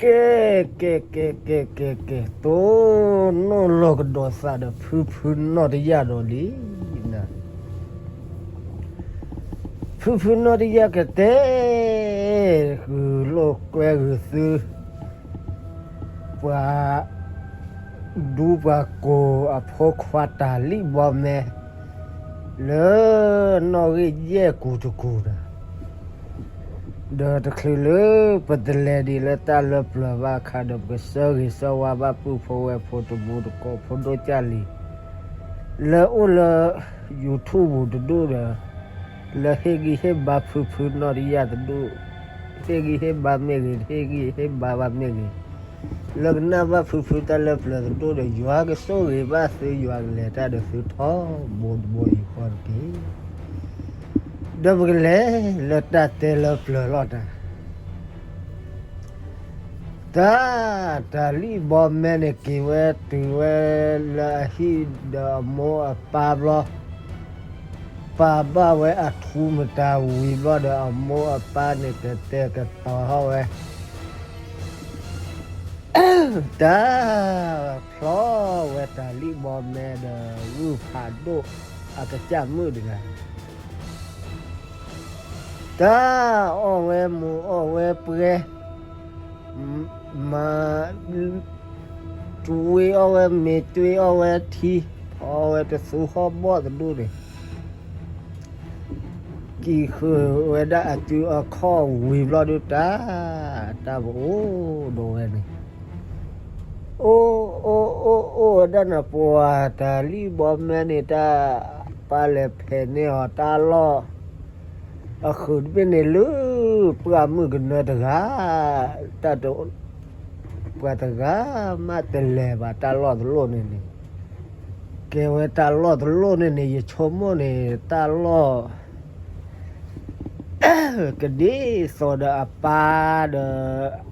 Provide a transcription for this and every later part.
ကဲ ကဲ ကဲ ကဲ ကဲ ကဲ တိၢ်နီၣ်လီၤကဒီးသးဒီးဖုဖုနီၢ်တယၢ်ဒီးလံ. ဖုဖုနီၢ်တယၢ်ကတဲ ဂုာ်လိာ်ကွဲဂုာ်သု ပှၤဒူပှၤကိးအဖိခွါတၢ်လံၣ်ဘီမဲ လၢနီၣ်ဂံၢ်ယဲၢ်ကူာ်တကူာ်ဒီး ဒီးတချုးလၢပတလဲၤဒံးလၢတၢ်လၢပျၢၤဘၣ်အခါဒီး ပကဆၢဂ့ၤဆၢဝါဘၣ်ပုၢ်ဖိဝဲၢ်ဖိတံၤသကိးဖိဒိၣ်ကၢ်လံၤ လၢအိၣ်လၢ YouTube ပူၤတဒူၣ်ဒီး လၢဟ့ၣ်ဂံၢ်ဟ့ၣ်ဘါဖုဖုနီၢ်တယၢ်တဒူၣ်, ဟ့ၣ်ဂံၢ်ဟ့ၣ်ဘါမ့ၢ်ဂ့ၤ, ဟ့ၣ်ဂံၢ်ဟ့ၣ်ဘါဘၣ်မ့ၢ်ဂ့ၤ, လၢကနၣ်ဘၣ်ဖုဖုတၢ်လၢပျၢၤတဒူၣ်ဒီး ယွၤကဆိၣ်ဂ့ၤဘၣ်သု ယွၤကလဲၤတၢ်ဒီးသုထီဘိတဘိယူၢ်ဃီတက့ၢ်. ဒီးပကလဲၤလၢတၢ်တဲလၢပျၢၤလီၤတၢ် တၢ်, တၢ်လံၣ်ဘီမဲန့ၣ်က့ၤဝဲတုၤဝဲလၢအဟံၣ်ဒီးအမိၢ်အပၢ်ဘျီ, ပာ်ဘၣ်ဝဲအထူမတၤဝံၤဘျီဒီး အမိၢ်အပၢ်န့ၣ်ကတဲာ်ကတီၤထီၣ်ဝဲ တၢ်, ဖျီဝဲတၢ်လံၣ်ဘီမဲဒီးဂုၢ်ဖးဒိၣ်အကစၢ်မုၣ်တဂၤ တၢ်အီၣ်ဝဲမူၤအီၣ်ဝဲပွဲ, မၤတွ့အီၣ်ဝဲမ့ၤတွ့အီၣ်ဝဲထံ, ဖီဝဲတသူဟီၣ်ဘီၣ်တဒူၣ်န့ၣ်, ကံၣ်ဃုာ်ဝဲဒၣ်အစုအခီၣ်ဝံၤဘျီဒုတၢ်, တၢ်ပအိၣ်ဒီးဝဲန့ၣ် အိၣ်အိၣ်အိၣ်အိၣ်ဝဲဒၣ်န့ၣ် ပှၤတၢ်လံၣ်ဘီမဲန့ၣ် တၢ်ပၢ်လဲၤဖဲးန့ၢ်အီၤတၢ်လီၢ်, အဃုာ်တဘ့ၣ်န့ၣ်လၢ ပှၢ်မုၣ်ကနၢတဂၤ, တၢ်တ, ပှၤတဂၤမးတလဲၤဘၣ်တၢ်လီၢ်တလိၣ်န့ၣ်န့ၣ်, ကဲဝဲတၢ်လီၢ်တလိၣ်န့ၣ်န့ၣ် ယဆိကမိၣ်န့ၣ် တၢ်လီၢ် ကဒ်သိးဒီးအပၢ်ဒီး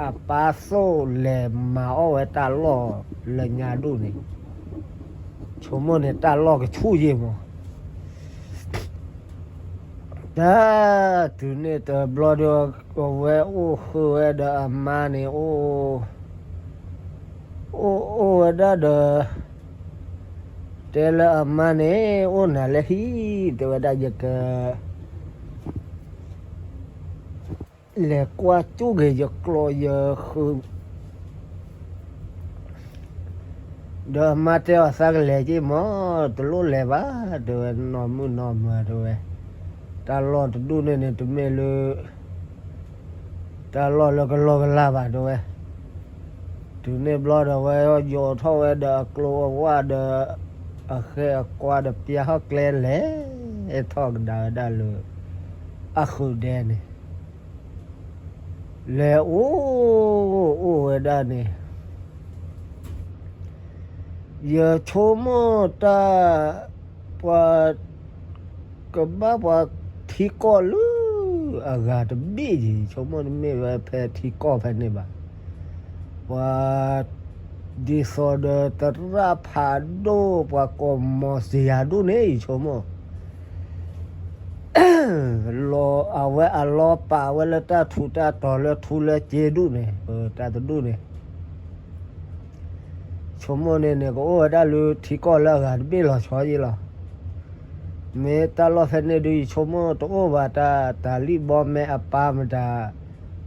အပၢ်သိၣ်လဲၤမၤအီၣ်ဝဲတၢ်လီၢ် လၢညါဒိၣ်န့ၣ်, ဆိကမိၣ်န့ၣ် တၢ်လီၢ်ကဆူၣ်ယဲၢ်မး, တၢ်, တုၤန့ၣ်တဘျီဒီး အဝဲအိၣ်ဃုာ်ဝဲဒီးအမါန့ၣ် အိၣ်အိၣ်ဝဲဒၣ်ဒီး တဲလၢအမါန့ၣ် အိၣ်နၤလၢဟံၣ် တဲဝဲဒၣ် ယက လဲၤကွၢ်ကၠူၣ်က့ၤယကျိယဃုာ်, ဒီးအမါတဲအီၤ သးကလဲၤက့ၤမး, တလိၣ်လဲၤဘၣ် တဲဝဲ, နီၢ်မုၣ်နီၢ်မၢၤ တဲဝဲ, တၢ်လီၢ်တဒူၣ်န့ၣ်န့ၣ် တမ့ၢ်လၢ တၢ်လီၢ်လၢကလီကလီဘၣ် တဲဝဲ, တုၤန့ၣ်ဘျီဒီး ဝဲယိးထီၣ်ဝဲဒီးအကျိအဝၣ်ဒီး အဃဲအကွါဒီး ပျၢ်ဟီၣ်ကျဲလဲၤ ထီၣ်ကဒါဝဲဒၣ်လၢ အဃုာ်ဒဲန့ၣ်, လဲၤအိၣ်အိၣ်ဝဲဒၣ်န့ၣ် ယဆိကမိၣ်တၢ်, ပှၤ, ကဘၣ်ပှၤထံကီၢ်လၢအဂၤတဘ့ၣ်ယံၤ, ယဆိကမိၣ်တမ့ၢ်ဝဲဖဲထံကီၢ်ဖဲန့ၣ်ဘၣ်, ပှၤ, ဒ်သိးဒီးသရၣ်ဖးဒိၣ် ပှၤကိးမီၤစ့ယၤဒိၣ်န့ၣ် ယဆိကမိၣ် လီၤအဝဲအလီၤပာ်ဝဲလၢတၢ်ထူးတၢ်တီၤလၢထူလၢစ့ဒူၣ်န့ၣ်, တၢ်တဒူၣ်န့ၣ်, ဆိကမိၣ်န့ၣ်န့ၣ် ကအိၣ်ဝဲဒၣ်လၢထံကီၢ်လၢအဂၤတဘ့ၣ်လီၤဆီယ့ၣ်လီၤ. မ့ၢ်တၢ်လီၢ်ဖဲန့ၣ်ဒုး ယဆိကမိၣ်တအိၣ်ဘၣ်တၢ်, တၢ်လံၣ်ဘီမဲအပၢ်မတၤ,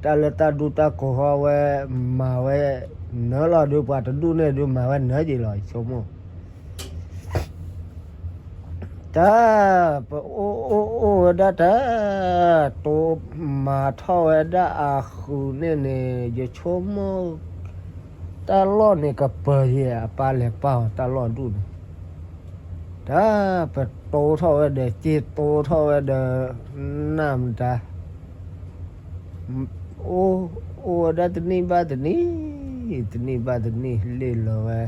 တၢ်လၢတၢ်ဒူတၢ်ကိးဃီဝဲ, မၤဝဲ, နၢလီၤဒုး ပှၤတဒူၣ်န့ၣ်ဒုး မၤဝဲနၢယ့ၣ်လီၤ ယဆိကမိၣ် တၢ်, ပအိၣ်အိၣ်အိၣ်ဝဲဒၣ်တၢ်, တိမၤထီၣ်ဝဲဒၣ်အဃုာ်န့ၣ်န့ၣ် ယဆိကမိၣ်, တၢ်လီၢ်န့ၣ်ကပၢၤယဲၢ် အပၢ်လဲၤပာ်အီၤတၢ်လီၢ်ဒူၣ်န့ၣ်, တၢ်, ပတိထီၣ်ဝဲဒီး စ့တိထီၣ်ဝဲဒီး, နၢ်မတၤ အိၣ်ဝဲဒၣ်တနံၣ်ဘၣ်တနံၣ်, တနံၣ်ဘၣ်တနံၣ် လ့ၣ်လီၤဝဲ,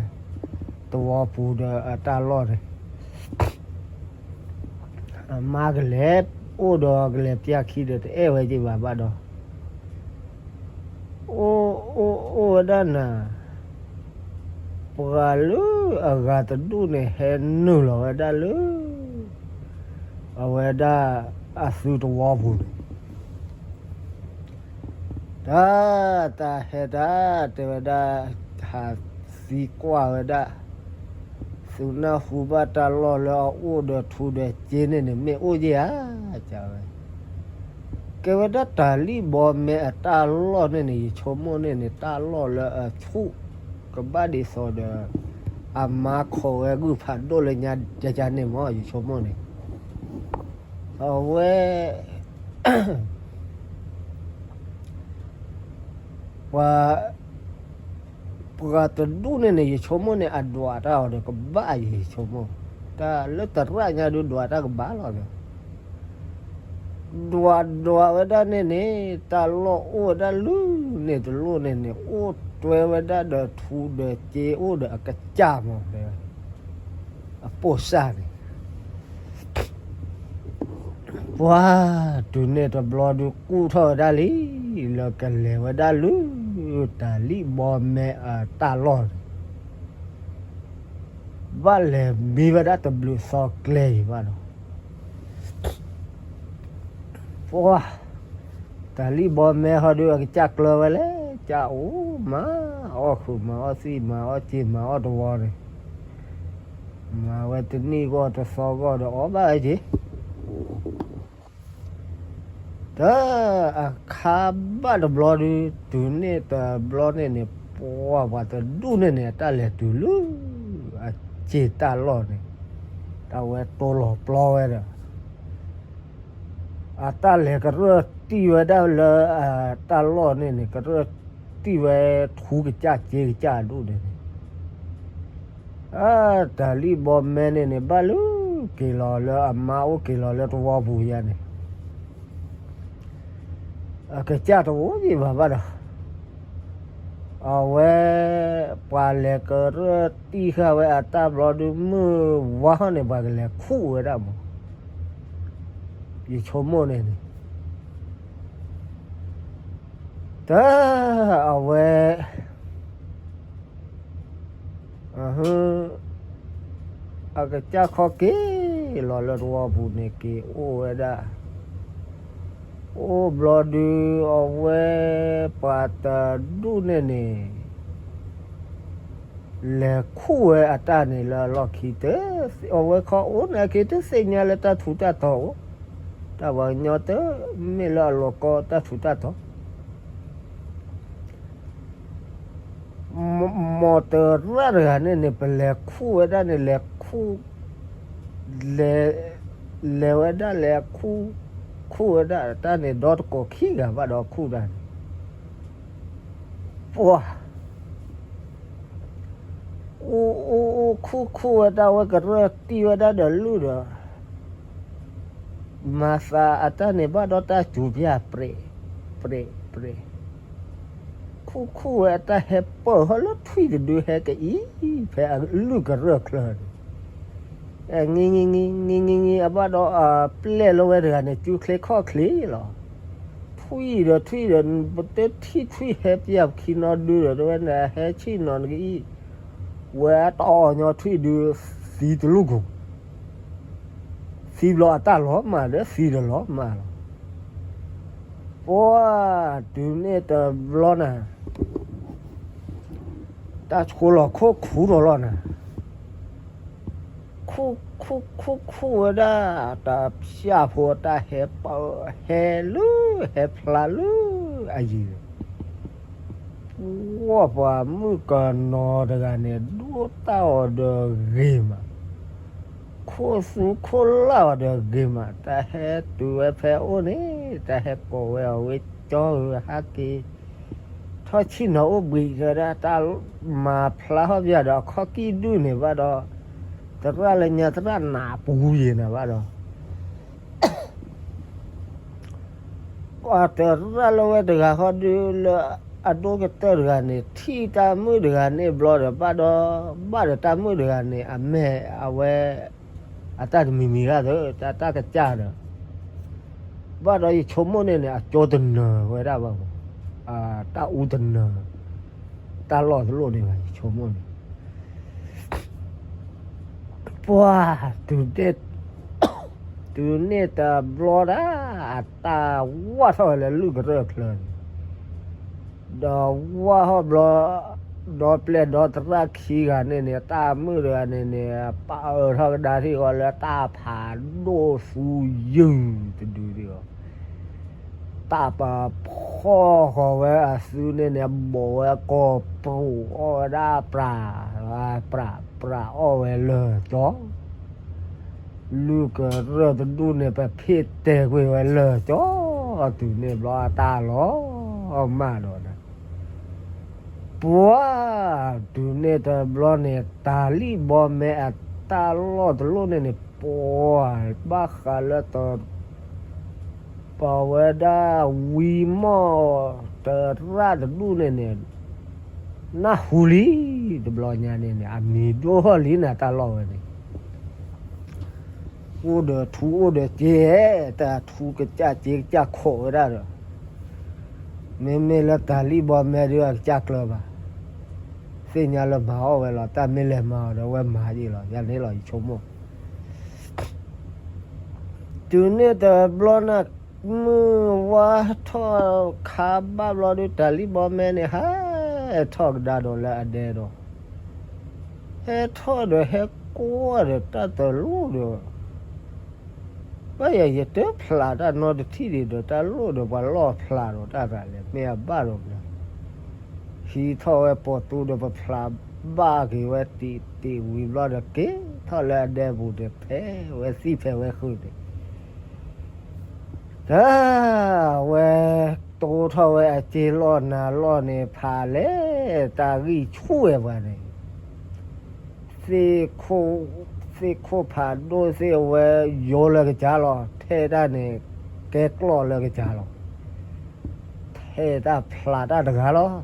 သဝီပူၤဒီးအတၢ်လီၢ်န့ၣ်, အမါကလဲၤအိၣ်ဒီးကလဲၤပျၢ်ခံဒီးတအဲၣ်ဝဲက့ၤဘၣ်ဘၣ်ဒီး, အိၣ်အိၣ်အိၣ်ဝဲဒၣ်နၤ, ပှၤလၢအဂၤတဒူၣ်န့ၣ် ဟဲနုာ်လီၤဝဲဒၣ်လၢ အဝဲဒၣ်အသုသဝီပူၤန့ၣ် အတၢ်ဟဲတၢ်တဲဝဲဒၣ်, ဟးသံကွၢ်ဝဲဒၣ်, သုနၢ်ဟူဘၣ်တၢ်လီၢ်လၢအအိၣ်ဒီးထူဒီးစ့န့ၣ်န့ၣ် မ့ၢ်အိၣ်ယဲဧါ, ကဲဝဲဒၣ်တၢ်လံၣ်ဘီမဲအတၢ်လီၢ်န့ၣ်န့ၣ် ယဆိကမိၣ်န့ၣ်န့ၣ် တၢ်လီၢ်လၢအဆူၣ်ကဘၣ်ဒ်သိးဒီး အမါခိးဝဲဂုၢ်ဖးဒိၣ်လၢညါကကန့ၣ်မ့ၢ် ယဆိကမိၣ်န့ၣ် အဝဲ ပှၤ ပှၤတဒူၣ်န့ၣ်န့ၣ် ယဆိကမိၣ်န့ၣ် အဒွးတၢ်အီၤဒီးကဘၣ်ယဲ ယဆိကမိၣ်, တၢ်လၢသရၣ်ညါဒုးဒွးတၢ်ကဘၣ်လီၤဒီး ဒွးဒွးဝဲဒၣ်န့ၣ်န့ၣ် တၢ်လီၢ်အိၣ်ဝဲဒၣ်လၢန့ၣ်တလိၣ်န့ၣ်န့ၣ် အိၣ်တွဲဝဲဒၣ်ဒီးထူဒီးစ့ အိၣ်ဒီးအကစၢ်မး တဲဝဲ အပိၢ်စၢ်န့ၣ် ပှၤ တုၤန့ၣ်တဘျီဒုးကူၣ်ထီၣ်ဝဲဒၣ်လံ လၢကလဲၤဝဲဒၣ်လၢ တၢ်လံၣ်ဘီမဲအတၢ်လီၢ်န့ၣ် ဘၣ်လဲၤမံဝဲဒၣ်တဘျုးသီကျဲအံၤဘၣ်ဒီး ပှၤ တၢ်လံၣ်ဘီမဲဟီဒုး အကစၢ်ကျၢၤဝဲလဲၣ်, ကစၢ်အိၣ်မၤအီၣ်ဃုာ် မၤအီၣ်သံၣ် မၤအီၣ်စ့ မၤအီၣ်တဝီန့ၣ်, မၤဝဲတနံၣ်ဂီၢ်တသီဂီၢ်ဒီးအီၣ်ဘၣ်ဝဲက့ၤ တၢ်အခါဘၣ်တဘျီဒုး တုၤန့ၣ်တဘျီန့ၣ်န့ၣ် ပှၤပှၤတဒူၣ်န့ၣ်န့ၣ် အတၢ်လဲၤတုၤလၢ အစ့တၢ်လီၢ်န့ၣ် တၢ်ဝဲတိလီၤပျီဝဲဒီး အတၢ်လဲၤကရၢၢ်တံၢ်ဝဲဒၣ်လၢ အတၢ်လီၢ်န့ၣ်န့ၣ် ကရၢၢ်တံၢ်ဝဲထူကစၢ်စ့ကစၢ်အဒူၣ်န့ၣ်န့ၣ် အတၢ်လံၣ်ဘီမဲန့ၣ်န့ၣ် ဘၣ်လၢက့ၤလီၤလၢအမါအိၣ်က့ၤလီၤလၢတဝီပူၤယါန့ၣ် အကစၢ်တအိၣ်ယံၤဘၣ်ဘၣ်ဒီး အဝဲ ပှၤလဲၤကရၢၢ်တံၢ်ဃာ်ဝဲအတၢ်ဘျီဒုး မုၢ်ဝါဟီၣ်န့ၣ် ပှၤကလဲၤခူၣ်ဝဲဒၣ်မး ယဆိကမိၣ်န့ၣ်န့ၣ် တၢ်အဝဲ အကစၢ်ခီက့ၤလီၤလၢတဝီပူၤန့ၣ် က့ၤအိၣ်ဝဲဒၣ် အိၣ်ဘျီဒုး အဝဲ ပှၤတဒူၣ်န့ၣ်န့ၣ် လဲၤခူၣ်ဝဲအတၢ်န့ၣ်လၢအလီၢ်ခံ တ အဝဲခီအိၣ်န့ၣ်က့ၤ တသ့ၣ်ညါလၢတၢ်ထူးတၢ်တီၤအိၣ် တၢ်ပှၤကညီတမ့ၢ်လၢအလီၤကီတၢ်ထူးတၢ်တီၤ မီၢ်တရၣ်တဂၤန့ၣ်န့ၣ် ပလဲၤခူၣ်ဝဲဒၣ်န့ၣ် လဲၤခူၣ် လဲၤ လဲၤဝဲဒၣ်လဲၤခူၣ် ခူၣ်ဝဲဒၣ်တၢ်န့ၣ် ဒီတကိးခံဂၤဘၣ်ဒီးခူၣ်တၢ်န့ၣ် ပှၤ အိၣ်အိၣ်အိၣ်ခူၣ်ခူၣ်ဝဲဒၣ်ဝဲကရၢၢ်တံၢ်ဝဲဒၣ်ဒီးလုၢ်ဒီး မၤသးအတၢ်န့ၣ်ဘၣ်ဒီးတၢ်စူၤပျၢ်ပြဲး ပြဲး ပြဲး ခူၣ်ခူၣ်ဝဲအတၢ်ဟဲပၢၢ်ဟီၣ်လၢထွံၣ်တဒုဟဲကအံၤ ဖဲအလုၢ်ကရၢၢ်ချၢန့ၣ် အ ငံ ငံ ငံ ငံ ငံ အဘၣ်ဒီးအပျဲၢ်လၢဝဲတဂၤန့ၣ် စုချ့ခီၣ်ချ့လီၤ. ထွံၣ်ဒီးထွံၣ်ဒီး ပတထံၣ်ထွံၣ်ဟဲပျၢ်ခံနီဒုဒီး တဝဲန့ၣ် ဟဲဆံၣ်နီၤနကအံၤ ဝဲတအီၣ်ညီထွံၣ်ဒု သံတလူၢ်ကိၢ် သံဘျီအတၢ်လီၤမၢ်ဒီးသံတလီၤမၢ်လီၤ. ပှၤ တုၤန့ၣ်တဘျီနၤ တၢ်ဆိလီၤခိၣ်ခူထီၣ်လီၤနၤ ခူၣ်ခူၣ်ခူၣ်ခူၣ်ဝဲဒၣ် တၢ်ဖၠၣ်ဖိတၢ်ဟဲပၢ ဟဲလၢ ဟဲဖျါလၢအယံၤ ပှၤပှၤမုၣ်ကနီၤတဂၤန့ၣ် ဒိၣ်တၢ်အီၤဒီးဂ့ၤမး ခိၣ်သူခိၣ်လၢ်အီၤဒီးဂ့ၤမး တၢ်ဟဲတုၤဝဲဖဲအိၣ်န့ၣ် တၢ်ဟဲကိးဝဲအီၤဝဲကၠီဧၢ ဟးက့ၤ ထီၣ်ဆံၣ်နီၤအိၣ်ဘှံးတဲဝဲဒၣ် တၢ်မၤဖျါထီၣ်ပယီၤဒီး အခီၣ်ကံၢ်ဒုၣ်န့ၣ်ဘၣ်ဒီး သရၣ်လၢညါသရၣ်နးပူၤယံၤနၤဘၣ်ဒီး ပှၤသရၣ်လၢဝဲတဂၤဃီဒုလၢအဒိၣ်ကတၢၢ်တဂၤန့ၣ် ထံၣ်တၢ်မုၣ်တဂၤန့ၣ်ဘျီဒီး ဘၣ်ဒီး ဘၣ်ဒီးတၢ်မုၣ်တဂၤန့ၣ် အမဲာ်အဝဲ အတၢ်တမံၤမံၤဂၤသၢ တၢ်တၢ်ကစၢ်ဒီး ဘၣ်ဒီးယဆိကမိၣ်န့ၣ်န့ၣ် အကၠိတနၢၤဝဲဒၣ်ဘၣ်မး တၢ်အူတနၢၤ တၢ်လီၢ်တလိၣ်န့ၣ်ဘၣ် ယဆိကမိၣ်န့ၣ် ပှၤ တုၤန့ၣ်တဘျီဒၣ် အတၢ်ဝၢ်ထီၣ်ဝဲလၢလုၢ်ကရၢၢ်ချၢန့ၣ် ဒီးဝၢ်ဟီၣ်ဘျီ, ဒီပျဲၢ်ဒီသရၣ်ခံဂၤန့ၣ်န့ၣ် တၢ်မုၣ်တဂၤန့ၣ်န့ၣ် ပာ်အၢထီၣ်ကဒါထံၣ်ဃီလၢတၢ်ဖးဒိၣ်သူယုၢ်တဒုဒုအီၤ, တၢ်ပဖီၣ်ဃီၤဝဲအသုန့ၣ်န့ၣ် ဘိးဝဲကိးပြိးအီၣ်ဝဲဒၣ်ပြး, ပြး, ပြးအီၣ်ဝဲလၢာ်ကၠီ လုၢ်ကရၢၢ်တဒူၣ်န့ၣ် ပဖ့ၣ်တဲာ်ကွံာ်ဝဲလၢာ်ကၠီ, တုၤန့ၣ်ဘျီအတၢ်လီၤမၢ်ဒီးန့ၣ်, ပှၤ, တုၤန့ၣ်တဘျီန့ၣ် တၢ်လံၣ်ဘီမဲအတၢ်လီၢ်တလီၢ်န့ၣ်န့ၣ် ပှၤ, ဘၣ်ဃးလၢတ ပဝဲဒၣ်ဝံမီၢ်တရၣ်တဒူၣ်န့ၣ်န့ၣ် နၢ်ဟူလံ, တဘျီညါန့ၣ်န့ၣ် အမံၤဒိၣ်ထီၣ်လံန့ၣ် တၢ်လီၢ်ဝဲန့ၣ် အိၣ်ဒီးထူအိၣ်ဒီးစ့, တၢ်ထူကစၢ်စ့ကစၢ်ခိးဝဲဒၣ်ဒီး, မ့မ့ၢ်လၢတၢ်လံၣ်ဘီမဲဒုးအကစၢ်ကျၢၤဘၣ်, သ့ၣ်ညါလၢမၤအီၣ်ဝဲလီၤ, တၢ်မ့ၢ်လဲၤမၤအီၤဒီး အဝဲမၤယ့ၣ်လီၤ, ယၤန့ၣ်လီၤ ယဆိကမိၣ် တုၤန့ၣ်တဘျီန့ၣ် မုၢ်ဝါထီၣ်ခါဘၣ်ဘျီဒီး တၢ်လံၣ်ဘီမဲန့ၣ် ဟဲထီၣ်ကဒါဒီးလၢအဒဲဒီး, ဟဲထီၣ်ဒီးဟဲကွၢ်ဒီးတၢ်တလိၣ်ဒီး, ဘၣ်ယၤယတဖျးတၢ်နီတထံၣ်ဒံးဒီး တၢ်လိၣ်ဒီးပှၤလီၢ်ဖျးဒီးတၢ်သးလဲၣ် မ့ၢ်အဘၣ်ဒီးဘျီ ဟံးထီၣ်ဝဲပိာ်တူဒီး ပဖျးဘၣ်က့ၤဝဲတံးတံးဝံၤဘျီဒီး က့ၤထီၣ်လၢအဒဲပူၤဒီး ဖဲးဝဲသံၣ်ဖဲးဝဲဃုာ်န့ၣ်, တၢ်, ဝဲတိထီၣ်ဝဲအစ့လီၢ်နၤလီၢ်န့ၣ် ဖးလဲၣ်တၢ်ဂံၢ်ဆူၣ်ဝဲပှၤန့ၣ် သ့ၣ်ခိၣ်ဖးဒိၣ်သ့ၣ်အဝဲယိလၢကစၢ်လီၤ, ထဲတၢ်န့ၣ် ကဲကျီၢ်လၢကစၢ်လီၤ, ထဲတၢ်ဖျးတၢ်တဂၤလီၤ,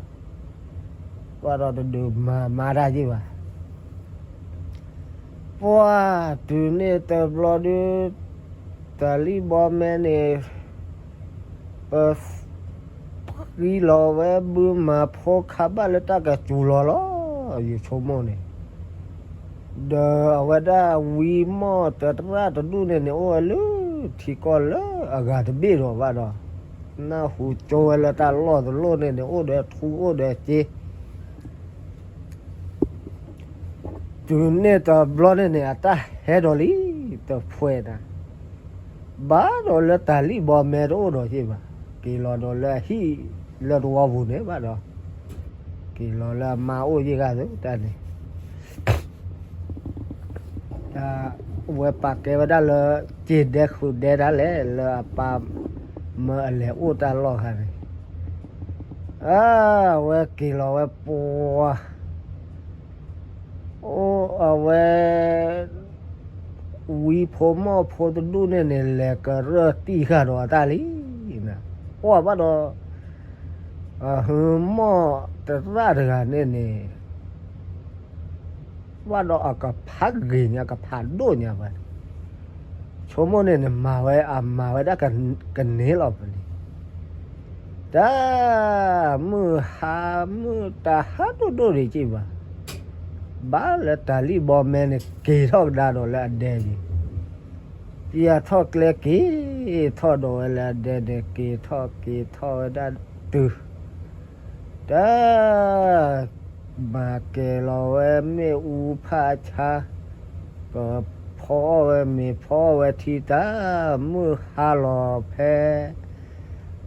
ဘၣ်ဒီးတဒုးမၤမၤတၢ်ယ့ၢ်ဘၣ်, ပှၤ, တုၤန့ၣ်တဘျီဒုး တၢ်လံၣ်ဘီမဲန့ၣ် ပ ဃံလီၤဝဲဘုမၤဖိခါဘၣ်လၢတၢ်ကစူၤလီၤလီၤ, ယဆိကမိၣ်န့ၣ်, ဒီးအဝဲဒၣ်ဝံမီၢ်တရၣ်တဒူၣ်န့ၣ်န့ၣ် အိၣ်ဝဲလၢထံကီၢ်လၢအဂၤတဘ့ၣ်ဒီးဘၣ်ဒီး, နၢ်ဟူကၠိဝဲလၢတၢ်လီၢ်တလီၢ်န့ၣ်န့ၣ် အိၣ်ဒီးထူအိၣ်ဒီးစ့ တုၤန့ၣ်တဘျီန့ၣ်န့ၣ် အတၢ်ဟဲဒီးလံ, တဖှဲးနၤ, ဘၣ်ဒီးလၢတၢ်လံၣ်ဘီမဲတအိၣ်ဒီးက့ၢ်ဘၣ်, က့ၤလီၤဒီးလၢအဟံၣ်လၢတဝီပူၤန့ၣ်ဘၣ်ဒီး, က့ၤလီၤလၢအမါအိၣ်ယ့ၢ်ဂၤသၢတၢ်န့ၣ် ဝဲပာ်ကဲဝဲဒၣ်လၢ စ့ဒဲဃုာ်ဒဲဒၣ်လဲာ် လၢအပၢ်မၢအလဲၤအိၣ်တၢ်လီၢ်ခါန့ၣ်, အဝဲက့ၤလီၤဝဲပှၤ, အိၣ်အဝဲ ဝံဖိမီၢ်ဖိတဒူၣ်န့ၣ်န့ၣ် လဲၤကရၢၢ်တံၢ်ဃာ်ဒီးအတၢ်လံ, အိၣ်ဘၣ်ဒီး အဟၢမီၢ်တရၣ်တဂၤန့ၣ်န့ၣ် ဘၣ်ဒီးအကဖးဂ့ၤညါ ကဖးဒိၣ်ညါဘၣ်, ဆိကမိၣ်န့ၣ်န့ၣ် မၤဝဲအမၤဝဲဒၣ်ကန့ၢ်လီၤပလံၤ, တၢ်, မုၢ်ဟါမုၢ်တၢ်ဟးဒိၣ်ဒိၣ်ဒံးက့ၢ်ဘၣ်, ဘၣ်လၢတၢ်လံၣ်ဘီမဲန့ၣ် က့ၤထီၣ်ကဒါဒီးလၢအဒဲယံၤ, ပယၤထီၣ်ကျဲက့ၤထီၣ်ဒီးဝဲလၢအဒဲန့ၣ် က့ၤထီၣ်က့ၤထီၣ်ဝဲဒၣ်တုၤ တၢ်, မၤကဲၤလီၤဝဲမ့ၣ်အူဖးဆါ, ကဖီအီၣ်ဝဲမ့ၤဖီအီၣ်ဝဲထံတၢ်, မုၢ်ဟါလီၤဖဲ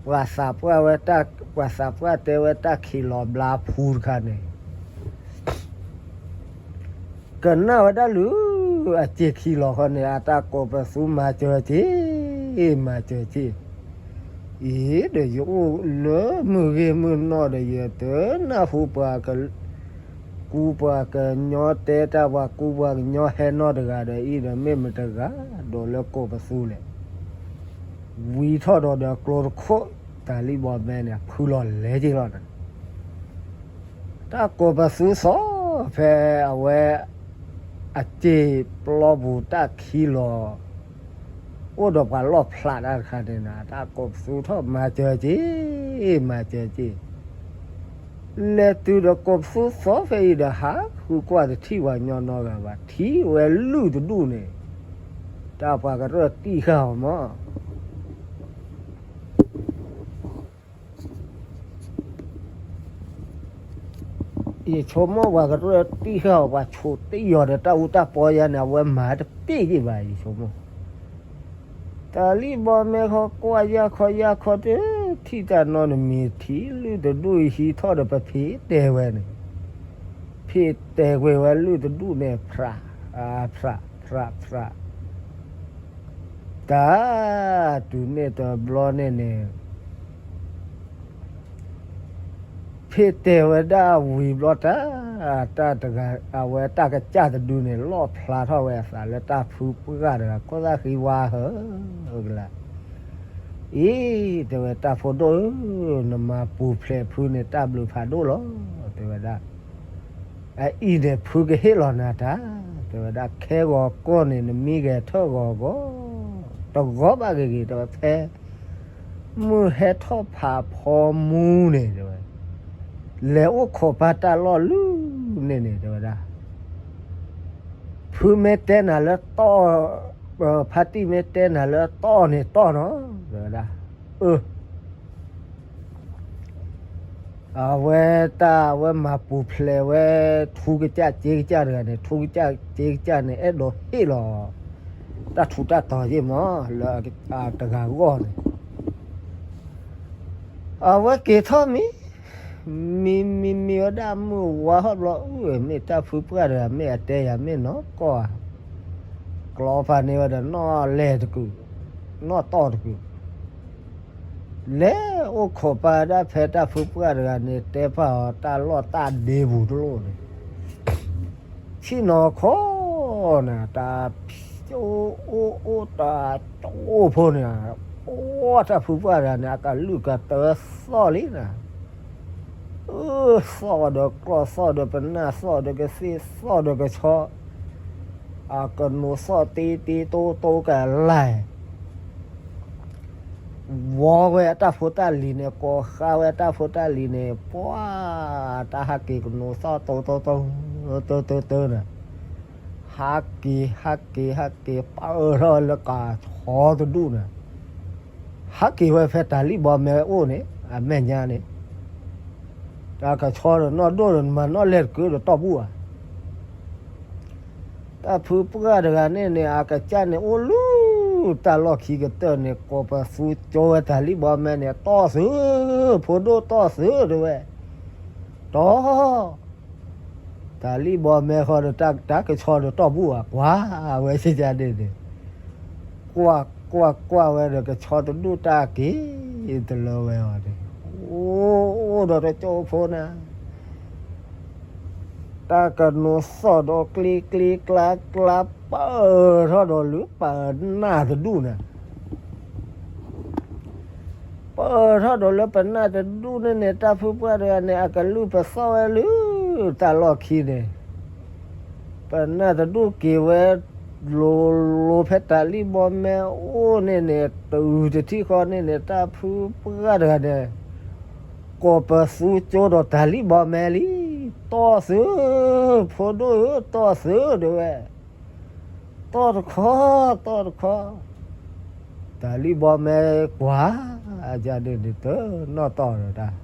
ပှၤသးပှၢ်ဝဲတၢ်, ပှၤသးပှၢ်တဲဝဲတၢ်ခံးလီၤဘျါဖူတခါန့ၣ် ကနၣ်ဝဲဒၣ်လၢ အစ့ခံးလီၤဃီန့ၣ် အတၢ်ကိးပသူမၤစၢၤက့ၤ, မၤစၢၤက့ၤ, အံၤဒီးယအိၣ်လၢမုၢ်ဂ့ၢ်မုၢ်နီၢ်ဒီး ယတနၢ်ဟူပှၤ ကူပှၤကညီတဲတၢ် ပှၤကူပှၤကညီဟဲနီတဂၤဒီး အံၤဒီးမ့ၢ်မတဂၤဒီးလၢကိးပသူလဲၣ်, ဝံၤထီၣ်ဒီးဒီးကျိတခိၣ် တၢ်လံၣ်ဘီမဲန့ၣ် ဖုလီၤလဲၤက့ၤလီၤန့ၣ် တၢ်ကိးပသူသီ ဖဲအဝဲ အစ့ပျီပူၤတၢ်ခံးလီၤ အိၣ်ဒီးပှၤလီၣ်ဖျးတၢ်တခါန့ၣ် တၢ်ကိးပသူထီၣ်မၤစၢၤက့ၤ, မၤစၢၤက့ၤ, လဲၤတုၤဒီးကိးပသူသီဖဲအံၤဒီး ဟးဃုကွၢ်တထံၣ်ပှၤညီနီတဂၤဘၣ်, ထံၣ်ဝဲလုၢ်တဒူၣ်န့ၣ် တၢ်ပှၤကရၢၢ်တံၢ်ဃာ်အီၤမး. ယဆိကမိၣ်ပှၤကရၢၢ်တံၢ်ဃာ်အီၤ ပှၤဆိးတံၢ်အီၤဒီးတၢ်အူတၢ်ပီယါန့ၣ် အဝဲမၤတပ့ၢ်က့ၤဘၣ် ယဆိကမိၣ်. တၢ်လံၣ်ဘီမဲဃီကွၢ်ယၢ်ခီယၢ်ခီတထံၣ်တၢ်နီတမံၤ ထံလုၢ်တဒူၣ်အဟံးထီၣ်ဒီးပဖံးတဲဝဲန့ၣ်, ဖံးတဲကွံာ်ဝဲလုၢ်တဒူၣ်န့ၣ် ဖြး, ဖြး, ဖြး, ဖြး, တၢ်, တုၤန့ၣ်တဘျီန့ၣ်န့ၣ် ဖံးတဲဝဲဒၣ်ဝံၤဘျီတၢ်, တၢ်တဂၤ အဝဲတၢ်ကစၢ်တဒုန့ၣ် လီၣ်ဖျါထီၣ်ဝဲအသးလၢတၢ်ဖုပှၢ်တဂၤ ခိၣ်သၣ်ဃံဝါဧၢ, ကလါ, အံၤ, တဲဝဲတၢ်ဖိဒိၣ်ဧၢ, နမၤပူၤဖျဲးဖုန့ၣ် တၢ်ဘျုးဖးဒိၣ်လီၤ, တဲဝဲဒၣ် အအံၤန့ၣ် ဖုကဟ့ၣ်လီၤနၤတၢ်, တဲဝဲဒၣ် ခဲဂီၤကီၢ်န့ၣ် နမံဂဲၤထၢၣ်ဂီၤဂီၤ, တဂီၤဘၣ်ဂ့ၤဂ့ၤ တဲဝဲ ဖဲမုၢ်ဟဲထီၣ်ဖးဖီမူန့ၣ် တဲဝဲ, လဲၤအိၣ်ခိးပၢ်တၢ်လီၢ်လုၢ်န့ၣ်န့ၣ် တဲဝဲဒၣ် ဖုမ့ၢ်တဲနၤလၢတီၢ်, ဖါတံၢ်မ့ၢ်တဲနၤလၢတီၢ်န့ၣ်တီၢ်နီၤ, တဲဝဲဒၣ်, အၢ အဝဲတၢ်ဝဲမၤပူၤဖျဲးဝဲ ထူကစၢ်စ့ကစၢ်တဂၤန့ၣ် ထူကစၢ်စ့ကစၢ်န့ၣ် အဲၣ်ဒိးဟ့ၣ်လီၤ တၢ်ထူးတၢ်တီၤယ့ၢ်မး လၢတဂၤဂီၢ်န့ၣ် အဝဲက့ၤထီၣ်မံၤ, မံၤမံၤမံၤဝဲဒၣ်မုၢ်ဝါဟီၣ်ဘျီ အုၣ်မ့ၢ်တၢ်ဖုပှၢ်တဂၤ မ့ၢ်အတဲယၤမ့ၢ်နီၢ်ကီၢ်ဧါ, ကျီဖးန့ၢ်ဝဲဒီးနီၢ်လဲၢ်တကုာ်, နီၢ်တီၢ်တကုာ် လဲၤအိၣ်ခိးပၢ်ဒၣ်ဖဲတၢ်ဖုပှၢ်တဂၤန့ၣ် တဲပာ်အီၤတၢ်လီၢ်တၢ်ဒ့ပူၤတလိၣ်န့ၣ်, ဆ့ၣ်နီၤခီနၤ တၢ်ဖံး အိၣ်အိၣ်တၢ်ကၠိဖိန့ၣ်, အိၣ်တၢ်ဖုပှၢ်တဂၤန့ၣ် အကလုၢ်ကတၢၢ်သီၣ်လံနၤ, အၢ သီၣ်ဒီးကျီၢ်သီၣ်ဒီးပနၢ်သီၣ်ဒီးကသ့ၣ်သီၣ်ဒီးကဆီ အကနိးသီၣ်တ့တ့တိတိကလာ်, ဝီဝဲအတၢ်ဖိတၢ်လံၤန့ၣ် ကိးဃါဝဲအတၢ်ဖိတၢ်လံၤန့ၣ် ပှၤ တၢ်ဟးက့ၤကနိးသီၣ်တိတိတိ တၢတၢတၢန့ၣ်, ဟးက့ၤ ဟးက့ၤ ဟးက့ၤ ပာ်အၢထီၣ်လၢကဆီတဒူၣ်န့ၣ်, ဟးက့ၤဝဲဖဲတၢ်လံၣ်ဘီမဲအိၣ်န့ၣ် အမဲာ်ညါန့ၣ်, တၢ်ကဆီဒီးနီၢ်ဒိၣ်ဒီး မၤနီၢ်လဲၢ်တကုာ်ဒီးတီၢ်ဘူၣ်ဧါ တၢ်ဖုပှၢ်တဂၤန့ၣ်န့ၣ် အကစၢ်န့ၣ်အိၣ်လၢတၢ်လီၢ်ခံကတၢၢ်န့ၣ် ကိးပသူကၠိဝဲတၢ်လံၣ်ဘီမဲန့ၣ် တီၢ်သု, ဖိဒိၣ်တီၢ်သု တဲဝဲ, တီၢ်, တၢ်လံၣ်ဘီမဲဃီဒီး တၢ်ကဆီဒီးတီၢ်ဘူၣ်ဧါ ကွၢ်ဝဲစ့ၢ်ကီးန့ၣ်န့ၣ်, ကွၢ်ကွၢ်ကွၢ်ဝဲဒီး ကဆီတဒူၣ်တၢ်က့ၤတလၢဝဲအီၤန့ၣ်, အိၣ်အိၣ်ဒီးတကၠိဖိနၤ တၢ်ကနိးသီၣ်ဒီးကျ့ကျ့ကျါကျါ ပာ်ထီၣ်ဒီးလၢပနၢ်တဒူၣ်န့ၣ်, ပာ်ထီၣ်ဒီးလၢပနၢ်တဒူၣ်န့ၣ်န့ၣ် တၢ်ဖုပှၢ်တဂၤန့ၣ် အကလုၢ်ပသီၣ်ဝဲလၢတၢ်လီၢ်ခံန့ၣ်, ပနၢ်တဒူၣ်က့ၤဝဲ လိၤလိၤဖဲတၢ်လံၣ်ဘီမဲအိၣ်န့ၣ်န့ၣ် တုၤတထံၣ်ဃီန့ၣ်န့ၣ် တၢ်ဖုပှၢ်တဂၤန့ၣ် ကိးပသူကၠိဒီးတၢ်လံၣ်ဘီမဲလံ, တီၢ်သု, ဖိဒိၣ်ဧၢ တီၢ်သု တဲဝဲ, တီၢ်တခီ, တီၢ်တခီ, တၢ်လံၣ်ဘီမဲကွၢ်, အန့ၣ်န့ၣ်တနီၣ်တီၢ်ဒီးတၢ်,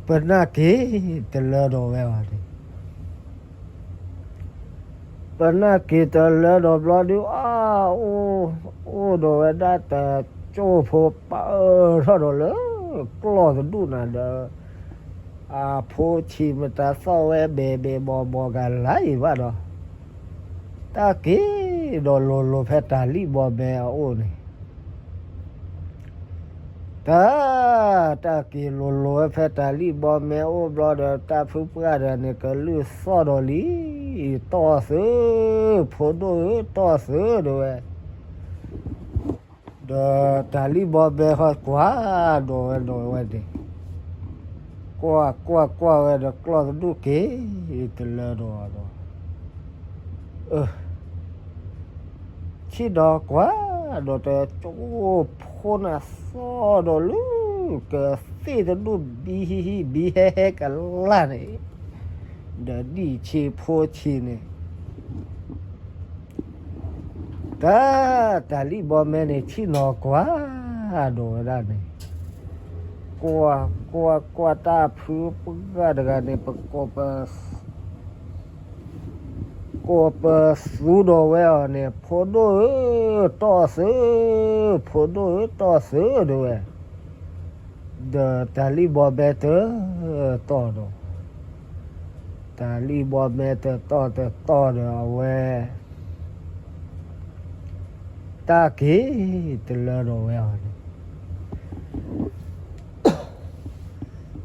ပနၢ်က့ၤတလၢဒီးဝဲဘၣ်န့ၣ် ပနၢ်က့ၤတလၢဒီးဘျီဒုး အါ, အိၣ်ဒီးဝဲဒၣ်တကၠိဖိ ပာ်ထီၣ်ဒီးလၢကျီၢ်တဒူၣ်နၤဒီး အဖိဆံးမတၤသီၣ်ဝဲဘဲဘဲဘီဘီကလါအံၤဘၣ်ဒီး တၢ်က့ၤဒီးလိၤလိၤဖဲတၢ်လံၣ်ဘီမဲအအိၣ်န့ၣ် တၢ်, တၢ်က့ၤလိၤလိၤဝဲဖဲတၢ်လံၣ်ဘီမဲအိၣ်ဘျီဒီး တၢ်ဖုပှၢ်တဂၤန့ၣ် ကလုၢ်သီၣ်ဒီးလံ, တီၢ်သု, ဖိဒိၣ်ဧၢ တီၢ်သု တဲဝဲ, ဒီးတၢ်လံၣ်ဘီမဲဃီကွၢ်ဒီးဝဲဒီးဝဲန့ၣ်, ကွၢ်ကွၢ်ကွၢ်ဝဲဒီး ကျီၢ်တဒူၣ်က့ၤတလၢဒီးဒီး ဆ့ၣ်နီၤကွၢ်ဒီးတကၠိဖိနၤ သီၣ်ဒီးလၢကသ့ၣ်တဒူၣ် ဘံဟံၣ်ဟံၣ် ဘံဟဲဟဲကလါန့ၣ်, ဒီးဒံၣ်ဆံးဖိဆံးန့ၣ် တၢ်, တၢ်လံၣ်ဘီမဲန့ၣ် ဆ့ၣ်နီၤကွၢ်ဒီးဝဲဒၣ်န့ၣ်, ကွၢ်ကွၢ်ကွၢ်တၢ်ဖုပှၢ်တဂၤန့ၣ် ပကိးပ ကိးပသူဒီးဝဲအီၤန့ၣ် ဖိဒိၣ်ဧၢ, တီၢ်သု, ဖိဒိၣ်ဧၢ, တီၢ်သု တဲဝဲ, ဒီးတၢ်လံၣ်ဘီမဲတတီၢ်ဒီး, တၢ်လံၣ်ဘီမဲတတီၢ်တတီၢ်ဒီးအဝဲ တၢ်က့ၤတလၢဒီးဝဲအီၤန့ၣ်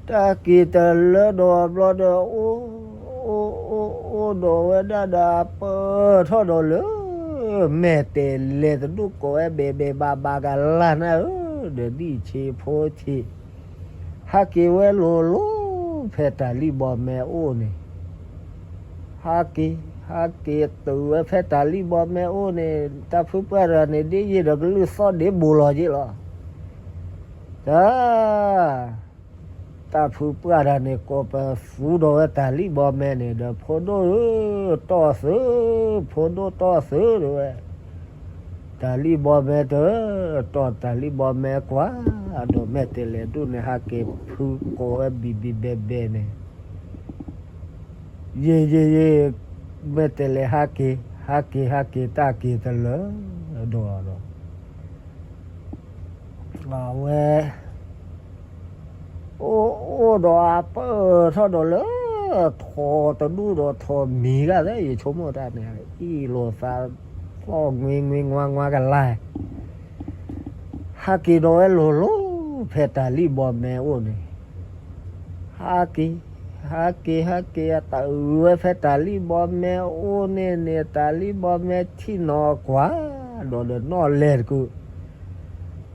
တၢ်က့ၤတလၢဒီးဘျီဒီး အိၣ်အိၣ်အိၣ်အိၣ်ဒီးဝဲဒၣ်ဒီး ပၢၢ်ထီၣ်ဒီးလၢ မဲာ်တဲၤလဲၤတဒူၣ်ကိးဝဲ ဘဲဘဲဘၣ်ဘၣ်ကလၢ်နၢ်ဧၢ, ဒီးဒံၣ်ဆ့ဖိဆ့ ဟးက့ၤဝဲလိၤလိၤ ဖဲတၢ်လံၣ်ဘီမဲအိၣ်န့ၣ် ဟးက့ၤ ဟးက့ၤတုၤဝဲဖဲတၢ်လံၣ်ဘီမဲအိၣ်န့ၣ် တၢ်ဖုပှၢ်တဂၤန့ၣ် ဒ်ယံာ်ဒီးကလုၢ်သီၣ်ဒ့ဘိလီၤက့လီၤ. တၢ် တၢ်ဖုပှၢ်တဂၤန့ၣ် ကိးပသူဒီးဝဲတၢ်လံၣ်ဘီမဲန့ၣ်ဒီး ဖိဒိၣ်ဧၢ, တီၢ်သု, ဖိဒိၣ်တီၢ်သု တဲဝဲ, တၢ်လံၣ်ဘီမဲတတီၢ် တၢ်လံၣ်ဘီမဲကွၢ် ဒီးမဲာ်တဲၤလဲၤဒူၣ်န့ၣ် ဟးက့ၤဖုကိးဝဲဘံၣ်ဘံၣ်ဘဲဘဲန့ၣ် ယံာ်ယံာ်ယံာ် မဲာ်တဲၤလဲၤဟးက့ၤ ဟးက့ၤ ဟးက့ၤ တၢ်က့ၤတလၢဒီးဒီး အဝဲ အိၣ်အိၣ်ဒီးအပၢၢ်ထီၣ်ဒီးလၢ ထိးတဒူၣ်ဒီးထိးမံၤဂၤသ့ ယဆိကမိၣ်တၢ်န့ၣ် အံၣ်လိာ်သး သီၣ်ငွ့ငွ့ငွါငွါကလါ ဟးက့ၤဒီးဝဲလိၤလိၤ ဖဲတၢ်လံၣ်ဘီမဲအိၣ်န့ၣ် ဟးက့ၤ ဟးက့ၤ ဟးက့ၤ အတၢ်အုးဝဲဖဲတၢ်လံၣ်ဘီမဲအိၣ်န့ၣ်န့ၣ် တၢ်လံၣ်ဘီမဲထံၣ်နီၤကွၢ် ဒီးဒီးနီၣ်လဲၤတကုာ်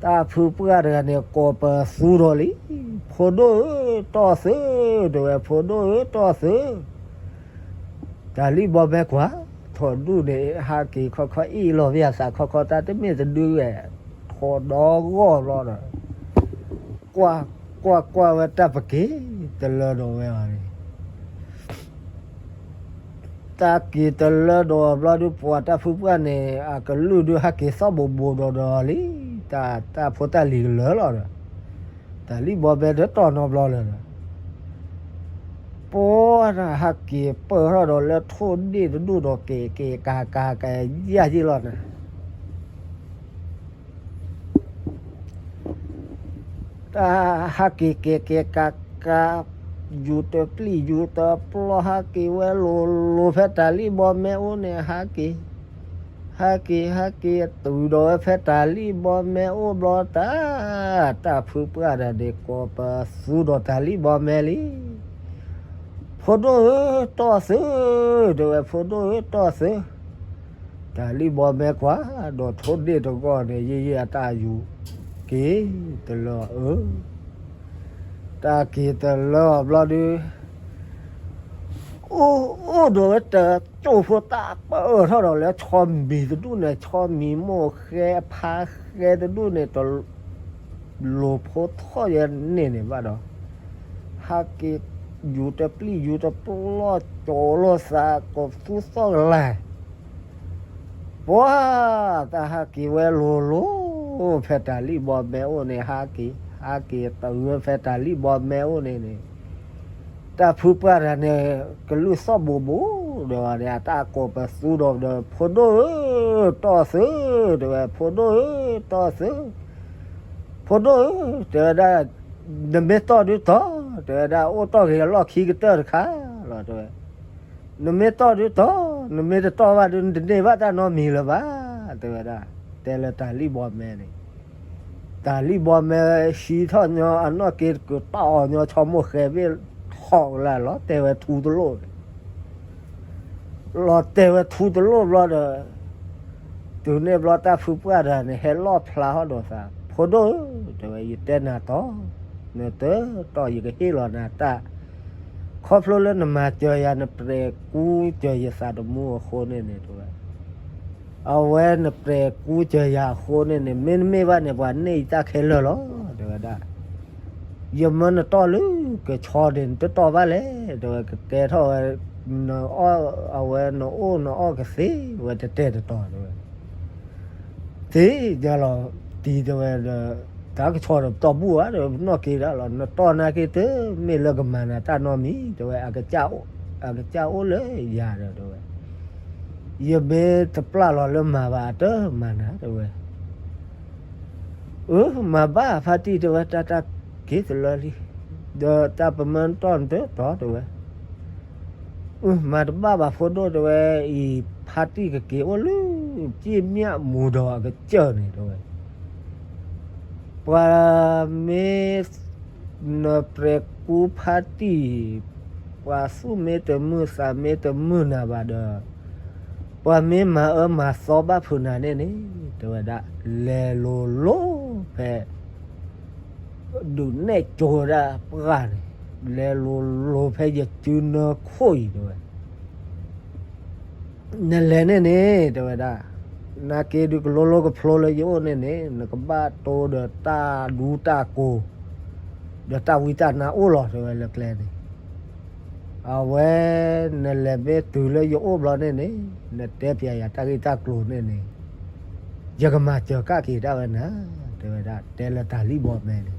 တၢ်ဖုပှၢ်တဂၤန့ၣ် ကိးပသူဒီးလံ ဖိဒိၣ်ဧၢ, တီၢ်သု, တဲဝဲ ဖိဒိၣ်ဧၢ, တီၢ်သု တၢ်လံၣ်ဘီမဲကွၢ် ထိးဒူၣ်န့ၣ် ဟးက့ၤခီခီ အ့ၣ်လိာ်ဘၣ်အသးခီခီ တၢ်တမ့ၢ်တဒုဝဲ ထိးဒီဂီၢ်ဘျီဒီး ကွၢ်ကွၢ်ကွၢ်ဝဲတၢ်ပက့ၤတလၢဒီးဝဲအီၤန့ၣ် တၢ်က့ၤတလၢဒီးဘျီဒုး ပှၤတၢ်ဖုပှၢ်န့ၣ် အကလုၢ်ဒုးဟးက့ၤသီၣ်ဘိးဘိးဒီးဒီးလံ တၢ်တၢ်ဖိတၢ်လံၤကလၢာ်လီၤဒီး တၢ်လံၣ်ဘီမဲတတီၢ်နီတဘျီလၢၤဒီး ပှၤတၢ်ဟးက့ၤပၢၢ်ထီၣ်ဒီးလၢထိၣ်ဒ့ၣ်တဒူၣ်ဒီး က့ၤက့ၤကၤကၤကယၢ်ယ့ၢ်လီၤနၤ တၢ်ဟးက့ၤက့ၤက့ၤကၤကၤ ယူၤတပျံၢ်ယူၤတပျီ ဟးက့ၤဝဲလိၤလိၤ ဖဲတၢ်လံၣ်ဘီမဲအိၣ်န့ၣ် ဟးက့ၤ ဟးက့ၤ ဟးက့ၤ တုၤဒီးဝဲဖဲတၢ်လံၣ်ဘီမဲအိၣ်ဘျီတၢ် တၢ်ဖုပှၢ်တဂၤန့ၣ် ကိးပသူဒီးတၢ်လံၣ်ဘီမဲလံ ဖိဒိၣ်ဧၢ, တီၢ်သု, တဲဝဲ ဖိဒိၣ်ဧၢ, တီၢ်သု တၢ်လံၣ်ဘီမဲကွၢ် ဒီးထိၣ်ဒ့ၣ်တဂီၢ်န့ၣ် ယံာ်ယံာ်အတၢ်ယူၤ က့ၤတလၢအီၤအၢ တၢ်က့ၤတလၢအီၤဘျီဒုး အိၣ်အိၣ်ဒီးဝဲတကၠိၢ်ဖိ တၢ်ပၢၢ်ထီၣ်ဒီးလၢဆီမံၤတဒူၣ်န့ၣ် ဆီမံၤမိၢ်ဃဲအဖါဃဲတဒူၣ်န့ၣ် တလိၤဖိထီၣ်ယဲန့ၣ်န့ၣ်ဘၣ်ဒီး ဟးက့ၤ ယူၤတပျံၢ်ယူၤတပျီ ကၠီၤလိာ်သးကိးသူသီၣ်ကလၤ ပှၤ တၢ်ဟးက့ၤဝဲလိၤလိၤ ဖဲတၢ်လံၣ်ဘီမဲအိၣ်န့ၣ် ဟးက့ၤ ဟးက့ၤတုၤဝဲဖဲတၢ်လံၣ်ဘီမဲအိၣ်န့ၣ်န့ၣ် တၢ်ဖုပှၢ်တဂၤန့ၣ် ကလုၢ်သီၣ်ဘိးဘိးဒီးန့ၣ် အတၢ်ကိးပသူဒီးဒီး ဖိဒိၣ်ဧၢ, တီၢ်သု, တဲဝဲ ဖိဒိၣ်ဧၢ, တီၢ်သု, ဖိဒိၣ်ဧၢ, တဲဝဲဒၣ် နမ့ၢ်တီၢ်ဒုးတီၢ်, တဲဝဲဒၣ် အိၣ်တီၢ်က့ၤအလီၢ်ခံကတၢၢ်တခါလီၤ တဲဝဲ နမ့ၢ်တီၢ်ဒုးတီၢ်, နမ့ၢ်တတီၢ်ဘၣ်ဒုး နတန့ၢ်ဘၣ်တၢ်နီတမံၤလၢၤဘၣ်, တဲဝဲဒၣ်, တဲလၢတၢ်လံၣ်ဘီမဲန့ၣ်, တၢ်လံၣ်ဘီမဲဟံးထီၣ်ညီ အနီၢ်က့ၤကတီၢ်အီၤညီ ဆီမိၢ်ဃဲဘ့ၣ်ထီၣ်ကလၢ်လီၤ တဲဝဲထူတလိၣ်န့ၣ် လီၤတဲာ်ဝဲထူတလိၣ်ဘျီဒီး, တုၤန့ၣ်ဘျီတၢ်ဖုပှၢ်တဂၤန့ၣ် ဟဲလီၣ်ဖျါထီၣ်ဒီးသး, ဖိဒိၣ်ဧၢ, တဲဝဲ ယတဲနၤတီၢ်, နတတီၢ် ယကဟ့ၣ်လီၤနၤတၢ်, ခီဖျိလၢနမၤစၢၤယၤ နပျဲၢ်ကူစၢၤယသးသမူအဃိန့ၣ်န့ၣ် တဲဝဲ အဝဲနပျဲၢ်ကူစၢၤယၤအဃိန့ၣ်န့ၣ် မ့တမ့ၢ်ဘၣ်န့ၣ် ပှၤန့ၢ်ယတၢ်ခဲလၢာ်လီၤ တဲဝဲဒၣ်. ယမၢနတီၢ်လၢကဆီန့ၣ် နတတီၢ်ဘၣ်လဲၣ် တဲဝဲ, ကကဲထီၣ်ဝဲ, နအီၣ်အဝဲ နအိၣ်နအီၣ်ကသ့ဝဲတတဲာ်တတီၤ တဲဝဲ, သ့ၣ်ညါလီၤတံၢ် တဲဝဲဒီး တၢ်ကဆီၣ်ဒီးပတီၢ်ဘူၣ်ဧါဒီး ပနီၣ်က့ၤဒၣ်လီၤ. နတီၢ်နာ်က့ၤတမ့ၢ်လၢကမၤနၤတၢ်နီတမံၤ တဲဝဲ, အကစၢ်အိၣ်လၢယၤဒီး တဲဝဲ, ယမ့ၢ်တပျၢ်လီၤလၢမၤဘၣ် အတမၤနၤ တဲဝဲ. အၢ မၤဘၣ်ဖါတံၢ် တဲဝဲ, တၢ်တၢ်က့ၤတလၢလံ, ဒီးတၢ်ပမၢတတီၢ်နတတီၢ် တဲဝဲ. အၢ မၤတဘၣ်ဘၣ်ဖိဒိၣ် တဲဝဲ, အံၤဖါတံၢ်ကက့ၤအိၣ်လၢ ကၠ့မၠၣ်မူဒီးအကစၢၢ်န့ၣ် တဲဝဲ. ပှၤမ့ၢ်နပြဲၤကူဖါတံၢ်, ပှၤသူၣ်မ့ၢ်တမုာ်သးမ့ၢ်တမုာ်နၤဘၣ်ဒီး, ပှၤမ့ၢ်မၤအၢမၤသီဘၣ်ဖုးနၤန့ၣ်န့ၣ် တဲဝဲဒၣ်, လဲၤလိၤလိၤဖဲ ဒုးနဲၣ်ကၠိဝဲဒၣ်ပှၢ်န့ၣ်, လဲၤလိၤလိၤဖဲယစုနၢခိၣ်အံၤ တဲဝဲ. နလဲၤန့ၣ်န့ၣ် တဲဝဲဒၣ်, နာ်က့ၤဒုးကလိလိကဖျိလၢယအိၣ်န့ၣ်န့ၣ် နကဘၣ်တိၢ်ဒီးတၢ်ဒူတၢ်ကိၤ, ဒီးတၢ်ဝံတၢ်နါအိၣ်လီၤ တဲဝဲလၢကျဲန့ၣ်. အဝဲ နလဲၤမ့ၢ်တုၤလၢယအိၣ်ဘျီန့ၣ်န့ၣ် နတဲပျးယၤတၢ်ဂ့ၢ်တၢ်ကျိၤန့ၣ်န့ၣ် ယကမၤစၢၤကဒါက့ၤဒၣ်ဝဲနၤ တဲဝဲဒၣ်, တဲလၢတၢ်လံၣ်ဘီမဲန့ၣ်.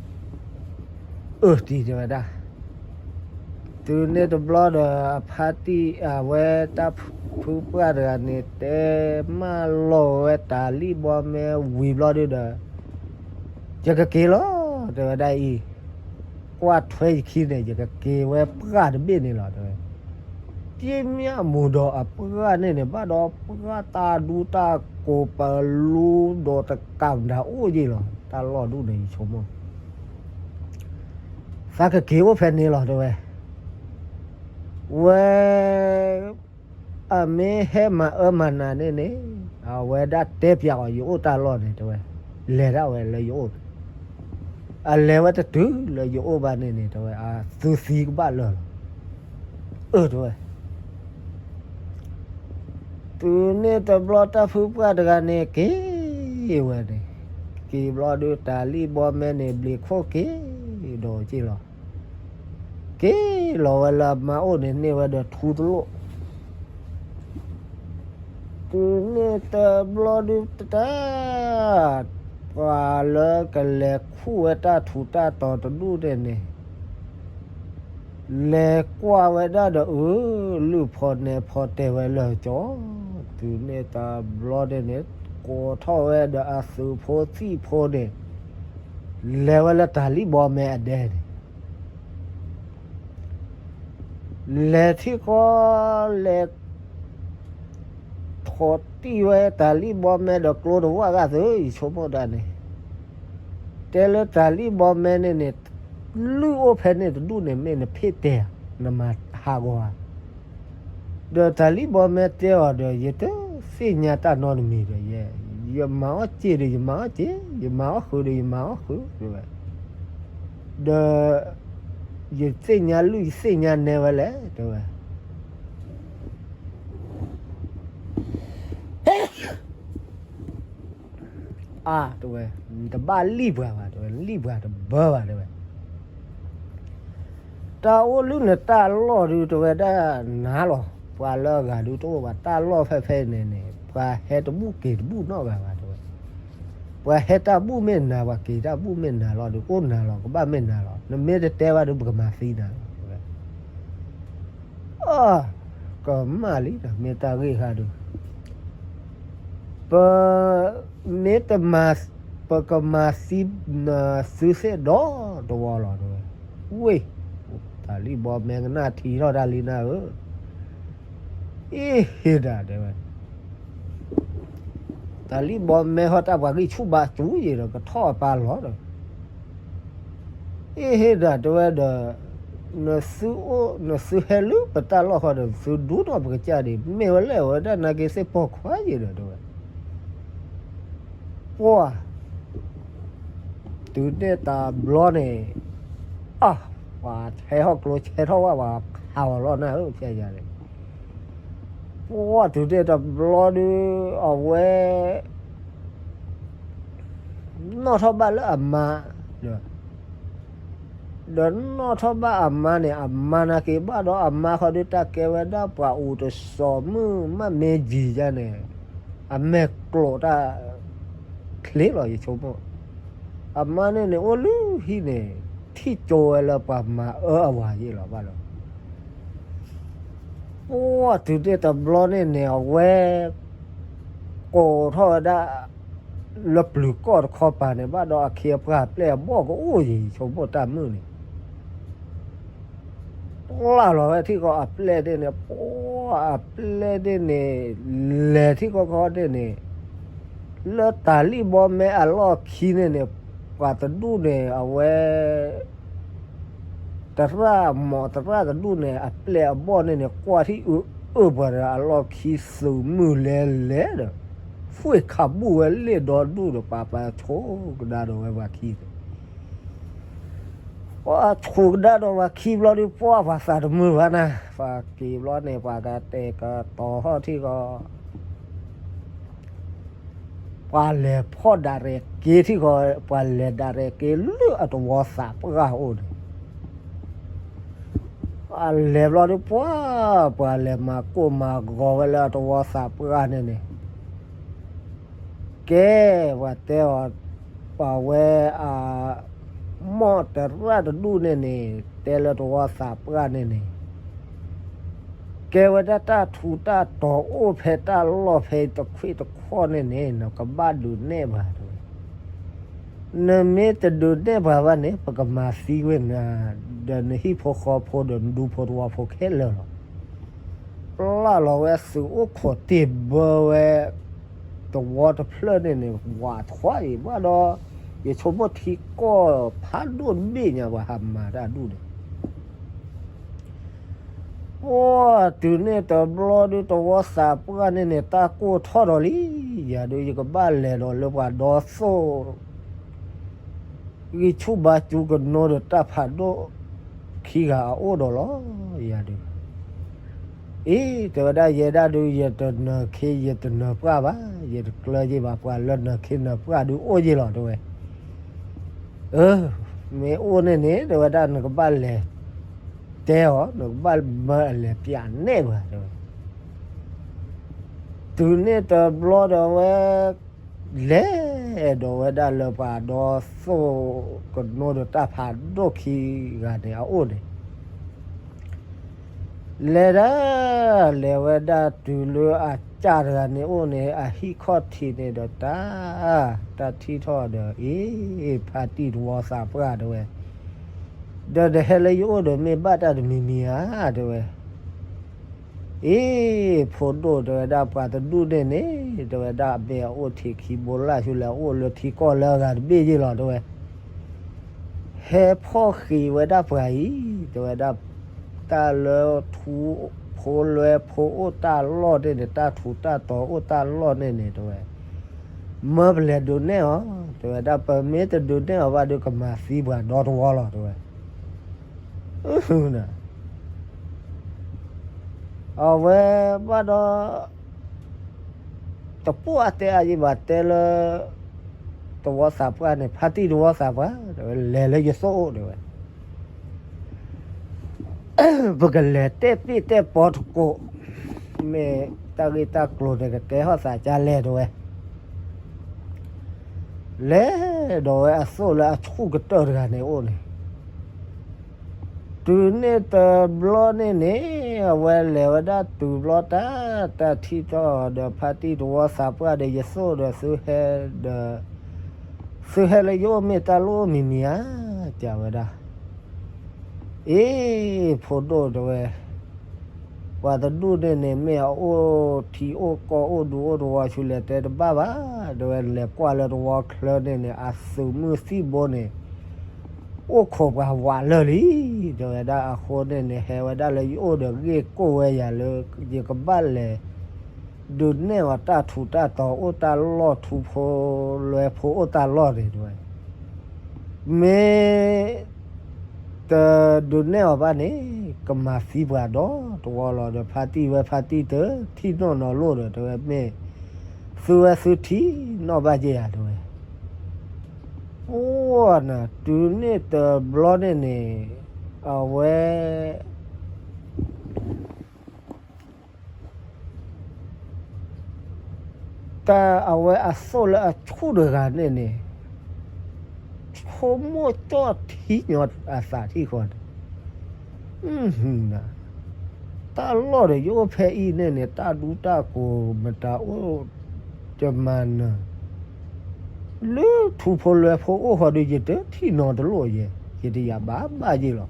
အၢ တံၤ တဲဝဲဒၣ်, တုၤန့ၣ်တဘျီဒီး အဖါတံၢ်အဝဲတၢ်ဖုပှၢ်တဂၤန့ၣ် တဲမၢလီၤဝဲတၢ်လံၣ်ဘီမဲဝံၤဘျီဒုဒီး ယကက့ၤလီၤ တဲဝဲဒၣ်အံၤ, ကွၢ်ထွဲယခံန့ၣ် ယကက့ၤဝဲပှၢ်တဘ့ၣ်န့ၣ်လီၤ တဲဝဲ. ကၠ့မၠၣ်မူဒီးအပှၢ်န့ၣ်န့ၣ် ဘၣ်ဒီးပှၢ်တၢ်ဒူတၢ်ကိၤပလူဒီးတကးမတၤအိၣ်ယ့ၢ်လီၤ တၢ်လီၢ်ဒူၣ်န့ၣ် ယဆိကမိၣ် သးကက့ၤအိၣ်ဖဲန့ၣ်လီၤ တဲဝဲ. ဝဲ အမ့ၢ်ဟဲမၤအၢမၤနးန့ၣ်န့ၣ် အဝဲဒၣ်တဲပျးအီၤ ယအိၣ်တၢ်လီၢ်န့ၣ် တဲဝဲ, လဲၤဒၣ်ဝဲလၢယအိၣ်, အလဲၤဝဲတတုၤလၢယအိၣ်ဘၣ်န့ၣ်န့ၣ် တဲဝဲ, အသုသံကဘၣ်လၢာ်လီၤ. အၢ တဲဝဲ. တုၤန့ၣ်တဘျီတၢ်ဖုပှၢ်တဂၤန့ၣ် က့ၤဝဲန့ၣ်, က့ၤဘျီဒုးတၢ်လံၣ်ဘီမဲန့ၣ် ဘျံးခိၣ်က့ၤဒီးက့ၤလီၤ. က့ၤလီၤဝဲလၢအမါအိၣ်န့ၣ် န့ၢ်ဝဲဒီးထူတလိၣ်. တုၤန့ၣ်တဘျီဒုးတၢ်, ပှၤလၢကလဲၤခူၣ်ဝဲတၢ်ထူးတၢ်တီၤတဒူၣ်န့ၣ်န့ၣ် လဲၤကွၢ်ဝဲဒၣ်ဒီး အၢ လုၢ်ဖီနဲဖီတဲဝဲလၢကၠီ, တုၤန့ၣ်တဘျီန့ၣ်န့ၣ် ကိးထီၣ်ဝဲဒီးအသုးဖိသံၣ်ဖိန့ၣ် လဲၤဝဲလၢတၢ်လံၣ်ဘီမဲအဒဲန့ၣ် လဲၤထံကီၢ်လဲၤ ထိးတံၢ်ဝဲတၢ်လံၣ်ဘီမဲဒီးကျိတဝၢ်ဂၤသု ယဆိကမိၣ်ဒၣ်န့ၣ်, တဲလၢတၢ်လံၣ်ဘီမဲန့ၣ်န့ၣ် လုၢ်အိၣ်ဖဲန့ၣ်တဒူၣ်န့ၣ် မ့ၢ်နဖ့ၣ်တဲဧါ, နမၤဟးဂီၤဧါ. ဒီးတၢ်လံၣ်ဘီမဲတဲအီၤဒီး ယတသ့ၣ်ညါတၢ်နီတမံၤဒီး ယမၤအီၣ်စ့ဒီးယမၤအီၣ်စ့, ယမၤအီၣ်ဃုာ်ဒီးယမၤအီၣ်ဃုာ် တဲဝဲ, ဒီး ယသ့ၣ်ညါလုၢ်ယသ့ၣ်ညါနဲဝဲလဲၣ် တဲဝဲ. အါ တဲဝဲ, နတဘၣ်လံၣ်ပှၤဘၣ် တဲဝဲ, လံၣ်ပှၤတဘၢဘၣ် တဲဝဲ. တၢ်အိၣ်လုၢ်နတၢ်လီၢ်ဒုး တဲဝဲဒၣ်နၤလီၤ, ပှၤလၢအဂၤဒုးတအိၣ်ဘၣ်, တၢ်လီၢ်ဖဲဖဲန့ၣ်န့ၣ် ပှၤဟဲတဘူၣ်က့ၤတဘူၣ်နီတဂၤဘၣ် တဲဝဲ. ပှၤဟဲတၢ်ဘူၣ်မ့ၢ်နၤ, ပှၤက့ၤတၢ်ဘူၣ်မ့ၢ်နၤလီၤဒီး အိၣ်နၤလီၤ, ကဘၣ်မ့ၢ်နၤလီၤ, နမ့ၢ်တတဲဘၣ်ဒီး ပကမၤသံနၤလီၤ တဲဝဲ. အၢ ကမၣ်လံဒီး မ့ၢ်တၢ်ဂ့ၢ်ဃါဒီး ပမ့ၢ်တမၤ, ပကမၤသံနသုသ့ၣ်ဒီတဝီလီၤ တဲဝဲ. ဝ့ၢ် တၢ်လံၣ်ဘီမဲကနၣ်ထံထီၣ်တၢ်လံနၤဧၢ, အ့ဟ့ဒၣ် တဲဝဲ, တၢ်လံၣ်ဘီမဲဟီၣ်တၢ်ပှၤဂံၢ်ဆူၣ်ဘါသူယံၤဒီး ကထီၣ်အပၢ်လီၤဒီး အ့ဟ့ဒၣ် တဲဝဲဒီး, နသုအိၣ်, နသုဟဲလၢပတၢ်လီၢ်ဃီဒီး သုဒူထီၣ်ပကစၢ်ဒံး, မ့ၢ်ဝဲလဲၣ်ဝဲဒၣ်နာ်က့ၤသ့ၣ်ပိာ်ခွါယံၤဒီး တဲဝဲ. ပှၢ်, တုၤန့ၣ်တဘျီန့ၣ်, အါ, ပှၤဟဲဟီၣ်ကျိဆဲထီၣ်ဝဲ ပှၤဟးဂီၤလီၤနၤဧၢ ဆဲယၤန့ၣ် ပှၢ်တုၤန့ၣ်တဘျီဒုး အဝဲ နီၣ်ထီၣ်ဘၣ်လၢအမါ, ဒီးနီၣ်ထီၣ်ဘၣ်အမါန့ၣ် အမါနာ်က့ၤဘၣ်ဒီးအမါဃီဒုး တၢ်ကဲဝဲဒၣ်ပှၤအိၣ်တစီၤမုၣ်မးမ့ၢ်ယံၤယါန့ၣ်, အမဲာ်ကျိးတၢ်ချ့လီၤ ယဆိကမိၣ်, အမါန့ၣ်န့ၣ် အိၣ်လၢဟံၣ်န့ၣ် ထံၣ်ကၠိဝဲလၢပှၤမၤအၢအဝၤယ့ၣ်လီၤဘၣ်ဒီး ပှၢ်တုၤန့ၣ်တဘျီန့ၣ်န့ၣ် အဝဲ ကိးထီၣ်ဝဲဒၣ် လၢပျုၤကီၢ်တခီပၤန့ၣ် ဘၣ်ဒီးအခ့အပှၢ်အပျဲၢ်အဘီၣ်ကအိၣ်ယံၤ ဆိကမိၣ်တၢ်မုၣ်န့ၣ် ပျၢ်လီၤဝဲထံၣ်ဃီအပျဲၢ်န့ၣ်န့ၣ် ပှၢ်အပျဲၢ်န့ၣ်န့ၣ် လဲၤထံၣ်ဃီခီန့ၣ်န့ၣ် လၢတၢ်လံၣ်ဘီမဲအလီၢ်ခံန့ၣ်န့ၣ် ပှၤတဒူၣ်န့ၣ် အဝဲ သရၣ်မီၢ်သရၣ်တဒူၣ်န့ၣ် အပျဲၢ်အဘီၣ်န့ၣ်န့ၣ် ကွၢ်ထံၣ်အုအၢၣ်ပှၤဒီးအလီၢ်ခံ သုးမုၢ်လဲၤလဲၤဒီး ဖှ့ၣ်ခးဘူၣ်ဝဲလ့ၣ်ဒီဒူၣ်ဒီး ပှၤပှၤဆိကဒါဒီးဝဲပှၤခံန့ၣ် ပှၤဆိကဒါဒီးပှၤခံဘျီဒုး ပှၢ်ပှၤသးတမုာ်ဘၣ်နၤ ပှၤက့ၤဘျီန့ၣ် ပှၤကတဲာ်ကတီၤထီၣ်ထံၣ်ဃီ ပှၤလဲၤဖီၣ်ဒၣ်ရဲၣ်က့ၤထံၣ်ဃီ ပှၤလဲၤဒၣ်ရဲၣ်က့ၤလၢအတဝီသးပှၢ်အိၣ်န့ၣ် ပှၤလဲၤဘျီဒုးပှၢ် ပှၤလဲၤမၤကိၢ်မၤဂီၤဝဲလၢအတဝီသးပှၢ်န့ၣ်န့ၣ် ကဲ ပှၤတဲအီၤ ပှၤဝဲအ မီၢ်သရၣ်တဒူၣ်န့ၣ်န့ၣ် တဲလၢတဝီသးပှၢ်န့ၣ်န့ၣ် ကဲဝဲဒၣ်တၢ်ထူးတၢ်တီၤအိၣ်ဖဲတၢ်လီၢ်ဖဲတခွ့ၣ်တခီၣ်န့ၣ်န့ၣ် နကဘၣ်ဒုးနဲၣ်ပှၤတဲဝဲ နမ့ၢ်တဒုးနဲၣ်ပှၤဘၣ်န့ၣ် ပကမၤသံကွံာ်နၤ ဒီးနဟံၣ်ဖိဃီဖိဒီးနဒူဖိတဝီဖိခဲလၢာ်လီၤ. ပျၢ်လီၤဝဲသုးအိၣ်ခိးတ့ၢ်ဘၢဝဲ တဝီတဖျၢၣ်န့ၣ်န့ၣ် ဝးထွါအံၤဘၣ်ဒီး ယဆိကမိၣ်ထံကီၢ်ဖးဒိၣ်တဘ့ၣ်ညါ ပှၤဟးမၤတၢ်ဒူၣ်န့ၣ် ပှၢ်တုၤန့ၣ်တဘျီဒုးတဝီသးပှၢ်န့ၣ်န့ၣ် တၢ်ကိၢ်ထီၣ်ဒီးလံ, ယၤဒုးယကဘၣ်လဲၤဒီးလၢပှၤဒီသိၣ် ဂံၢ်ဆူၣ်ဘါစူၤကနိဒီးတၢ်ဖးဒိၣ်ခံဂၤအအိၣ်ဒီးလီၤ, ယၤဒုး အံၤ တဲဝဲဒၣ်ယဲဒၣ်ဒုး ယတနၢၤခ့ယတနၢၤပှၢ်ဘၣ်, ယတကျၢၤယ့ၢ်ဘၣ်ပှၤလၢနၢၤခ့နၢၤပှၢ်ဒုးအိၣ်ယ့ၢ်လီၤ တဲဝဲ, အၢ မ့ၢ်အိၣ်န့ၣ်န့ၣ် တဲဝဲဒၣ်နကဘၣ်လဲၤ တဲအီၤ နကဘၣ်မၢအလဲၤပျးနဲၣ်ပှၤ တဲဝဲ, တုၤန့ၣ်တဘျီဒီးဝဲ လဲၤဒီးဝဲဒၣ်လၢပှၤဒီသိၣ်ကနိဒီးတၢ်ဖးဒိၣ်ခံဂၤန့ၣ်အအိၣ်န့ၣ် လဲၤဒၣ် လဲၤဝဲဒၣ်တုၤလၢအကၢ်တဂၤန့ၣ်အိၣ်န့ၣ် အဟံၣ်ခီၣ်ထံးန့ၣ်ဒီးတၢ် တၢ်ထံၣ်ထီၣ်ဒီး အ့ ဖါတံၢ်တဝီသးပှၢ်တဲဝဲ, ဒီးနဟဲလၢယအိၣ်ဒီးမ့ၢ်ဘၣ်တၢ်တမံၤမံၤဧါ တဲဝဲ အ့ ဖိဒိၣ်တဲဝဲဒၣ်ပှၤတဒူၣ်န့ၣ်န့ၣ် တဲဝဲဒၣ်အဘဲအအိၣ်ထံးခံဘိလၢ်ဆူလဲၣ် အအိၣ်လၢထံကီၢ်လၢအဂၤတဘ့ၣ်ယ့ၢ်လီၤ တဲဝဲ, ဟဲဖီၣ်ဃံးဝဲဒၣ်ပှၤအံၤ တဲဝဲဒၣ် တၢ်လၢထူဖိလွဲဖိအိၣ်တၢ်လီၢ်န့ၣ်န့ၣ် တၢ်ထူးတၢ်တီၤအိၣ်တၢ်လီၢ်န့ၣ်န့ၣ် တဲဝဲ, မၢပလဲၤဒုးနဲၣ်အီၤ တဲဝဲဒၣ် ပမ့ၢ်တဒုးနဲၣ်အီၤဘၣ်ဒီးကမၤသံပှၤဒီတဝီလီၤ တဲဝဲ အဝဲဘၣ်ဒီး တပိၢ်အတဲအယံာ်ဘၣ်တဲလၢ တဝီသးပှၢ်န့ၣ် ဖါတံၢ်တဝီသးပှၢ် တဲဝဲ လဲၤလၢယသိၣ်အိၣ် တဲဝဲ ပကလဲၤတဲပ့ၣ်တဲပီတကိး မ့ၢ်တၢ်ဂ့ၢ်တၢ်ကျိၤန့ၣ်ကကဲထီၣ်သးကလဲၣ် တဲဝဲ လဲၤဒီးဝဲအသိၣ်လၢအဆူၣ်ကတၢၢ်တဂၤန့ၣ်အိၣ်န့ၣ် တုၤန့ၣ်တဘျီန့ၣ်န့ၣ် အဝဲလဲၤဝဲဒၣ်တုၤဘျီတၢ် တၢ်ထံၣ်ထီၣ်ဒီးဖါတံၢ်တဝီသးပှၢ်ဒီးယသိၣ်ဒီးသုဟဲဒီး သုဟဲလၢယအိၣ်မ့ၢ်တၢ်လိၣ်မံၤမံၤဧါ တဲဝဲဒၣ် အ့ ဖိဒိၣ်တဲဝဲ ပှၤတဒူၣ်န့ၣ်န့ၣ် မ့ၢ်အအိၣ်ထံအိၣ်ကီၢ်အိၣ်ဒူအိၣ်တဝီဆူလဲၣ်တဲတဘၣ်ဘၣ် တဲဝဲ လဲၤကွၢ်လၢတဝီချၢန့ၣ်န့ၣ် အသုးမုၢ်သံၣ်ဘိန့ၣ် အိၣ်ခိးပှၤဝးလၢာ်လံ တဲဝဲဒၣ် အဃိန့ၣ်န့ၣ် ဟဲဝဲဒၣ်လၢယအိၣ်ဒီးဂ့ၢ်ကိၢ်ဝဲယၤလၢ ယကဘၣ်လဲၤ ဒုးနဲၣ်အီၤတၢ်ထူးတၢ်တီၤအိၣ်တၢ်လီၢ်ထူဖိလွဲဖိအိၣ်တၢ်လီၢ်န့ၣ်တဲဝဲ မ့ၢ်တဒုးနဲၣ်အီၤဘၣ်န့ၣ် ကမၤသံပှၤဒီတဝီလီၤဒီး ဖါတံၢ်ဝဲဖါတံၢ်တထံၣ်နီၣ်နီၤလိၣ်ဒီး တဲဝဲ မ့ၢ်သုဝဲသုထံၣ်နီၣ်ဘၣ်က့ၤယၤတဲဝဲ ပှၢ်နၤ တုၤန့ၣ်တဘျီန့ၣ်န့ၣ် အဝဲ တၢ်အဝဲအသိၣ်လၢအဆူၣ်တဂၤန့ၣ်န့ၣ် ဖိမိၢ်ကၠီၣ်ထံညီအသးထံၣ်ဃီန့ၣ်, တၢ်လီၢ်ဒီးယအိၣ်ဖဲအံၤန့ၣ်န့ၣ် တၢ်ဒူတၢ်ကိးမတၤအိၣ်, ယမၤနၢၤ, လၢထူဖိလွဲဖိအိၣ်ဃီဒီး ယတထံၣ်နီတလိၣ်ယဲ, ယတယာ်ဘၣ်ဘၣ်ယ့ၢ်လီၤ.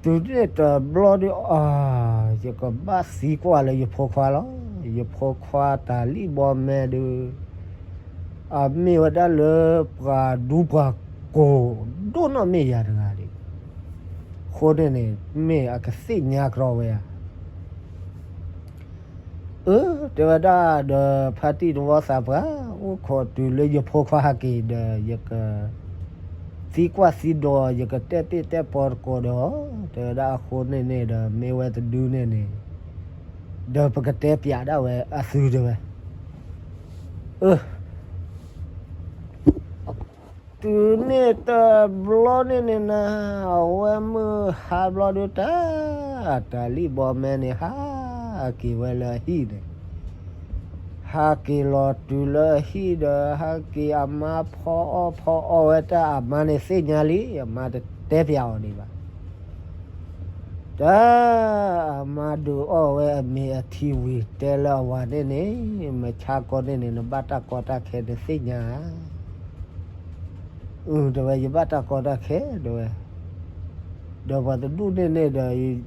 တုၤန့ၣ်တဘျီဒီး ယကဘၣ်သံကွၢ်လၢယဖိခွါလီၤ. ယဖိခွါတၢ်လံၣ်ဘီမဲဒုး အမ့ၢ်ဝဲဒၣ်လၢပှၤဒူပှၤကိးဒိၣ်နီၢ်မ့ၢ်ယၤတဂၤဒံး, အဃိန့ၣ်န့ၣ် မ့ၢ်အကသ့ၣ်ညါကရီဝဲဧါ. အၢ တဲဝဲဒၣ်ဒီး ဖါတံၢ်တဝီသးပှၢ် အိၣ်ခိးတုၤလၢယဖိခွါဟဲက့ၤဒီး ယကသံကွၢ်သံဒိး ယကတဲတ့ၢ်တဲပီတကိးဒီး, တဲဝဲဒၣ်အဃိန့ၣ်န့ၣ်ဒီး မ့ၢ်ဝဲတဒုန့ၣ်န့ၣ် ဒီးပကတဲပၠးဒၣ်ဝဲအသုတဲဝဲ. အၢ တုၤန့ၣ်တဘျီန့ၣ်န့ၣ်နၤ, အဝဲမုၢ်ဟါဘျီဒုးတၢ်, တၢ်လံၣ်ဘီမဲန့ၣ် ဟးက့ၤဝဲလၢအဟံၣ်န့ၣ်, ဟးက့ၤလီၤတုၤလၢအဟံၣ်ဒီး ဟဲက့ၤအမါဖီအီၣ်ဖီအီဝဲတၢ် အမါန့ၣ်သ့ၣ်ညါလံ, အမါတတဲပၠးအီၤဒံးဘၣ်. တၢ်, အမါဒုးအီၣ်ဝဲအမ့ၤအထံဝံၤ တဲလၢအဝၤန့ၣ်န့ၣ်, မဆါကီန့ၣ်န့ၣ် နဘၣ်တၢ်ကီတၢ်ခဲနသ့ၣ်ညါဧါ. အၢ တဲဝဲ ယဘၣ်တၢ်ကီတၢ်ခဲ တဲဝဲ, ဒီးပှၤတဒူၣ်န့ၣ်န့ၣ်ဒီး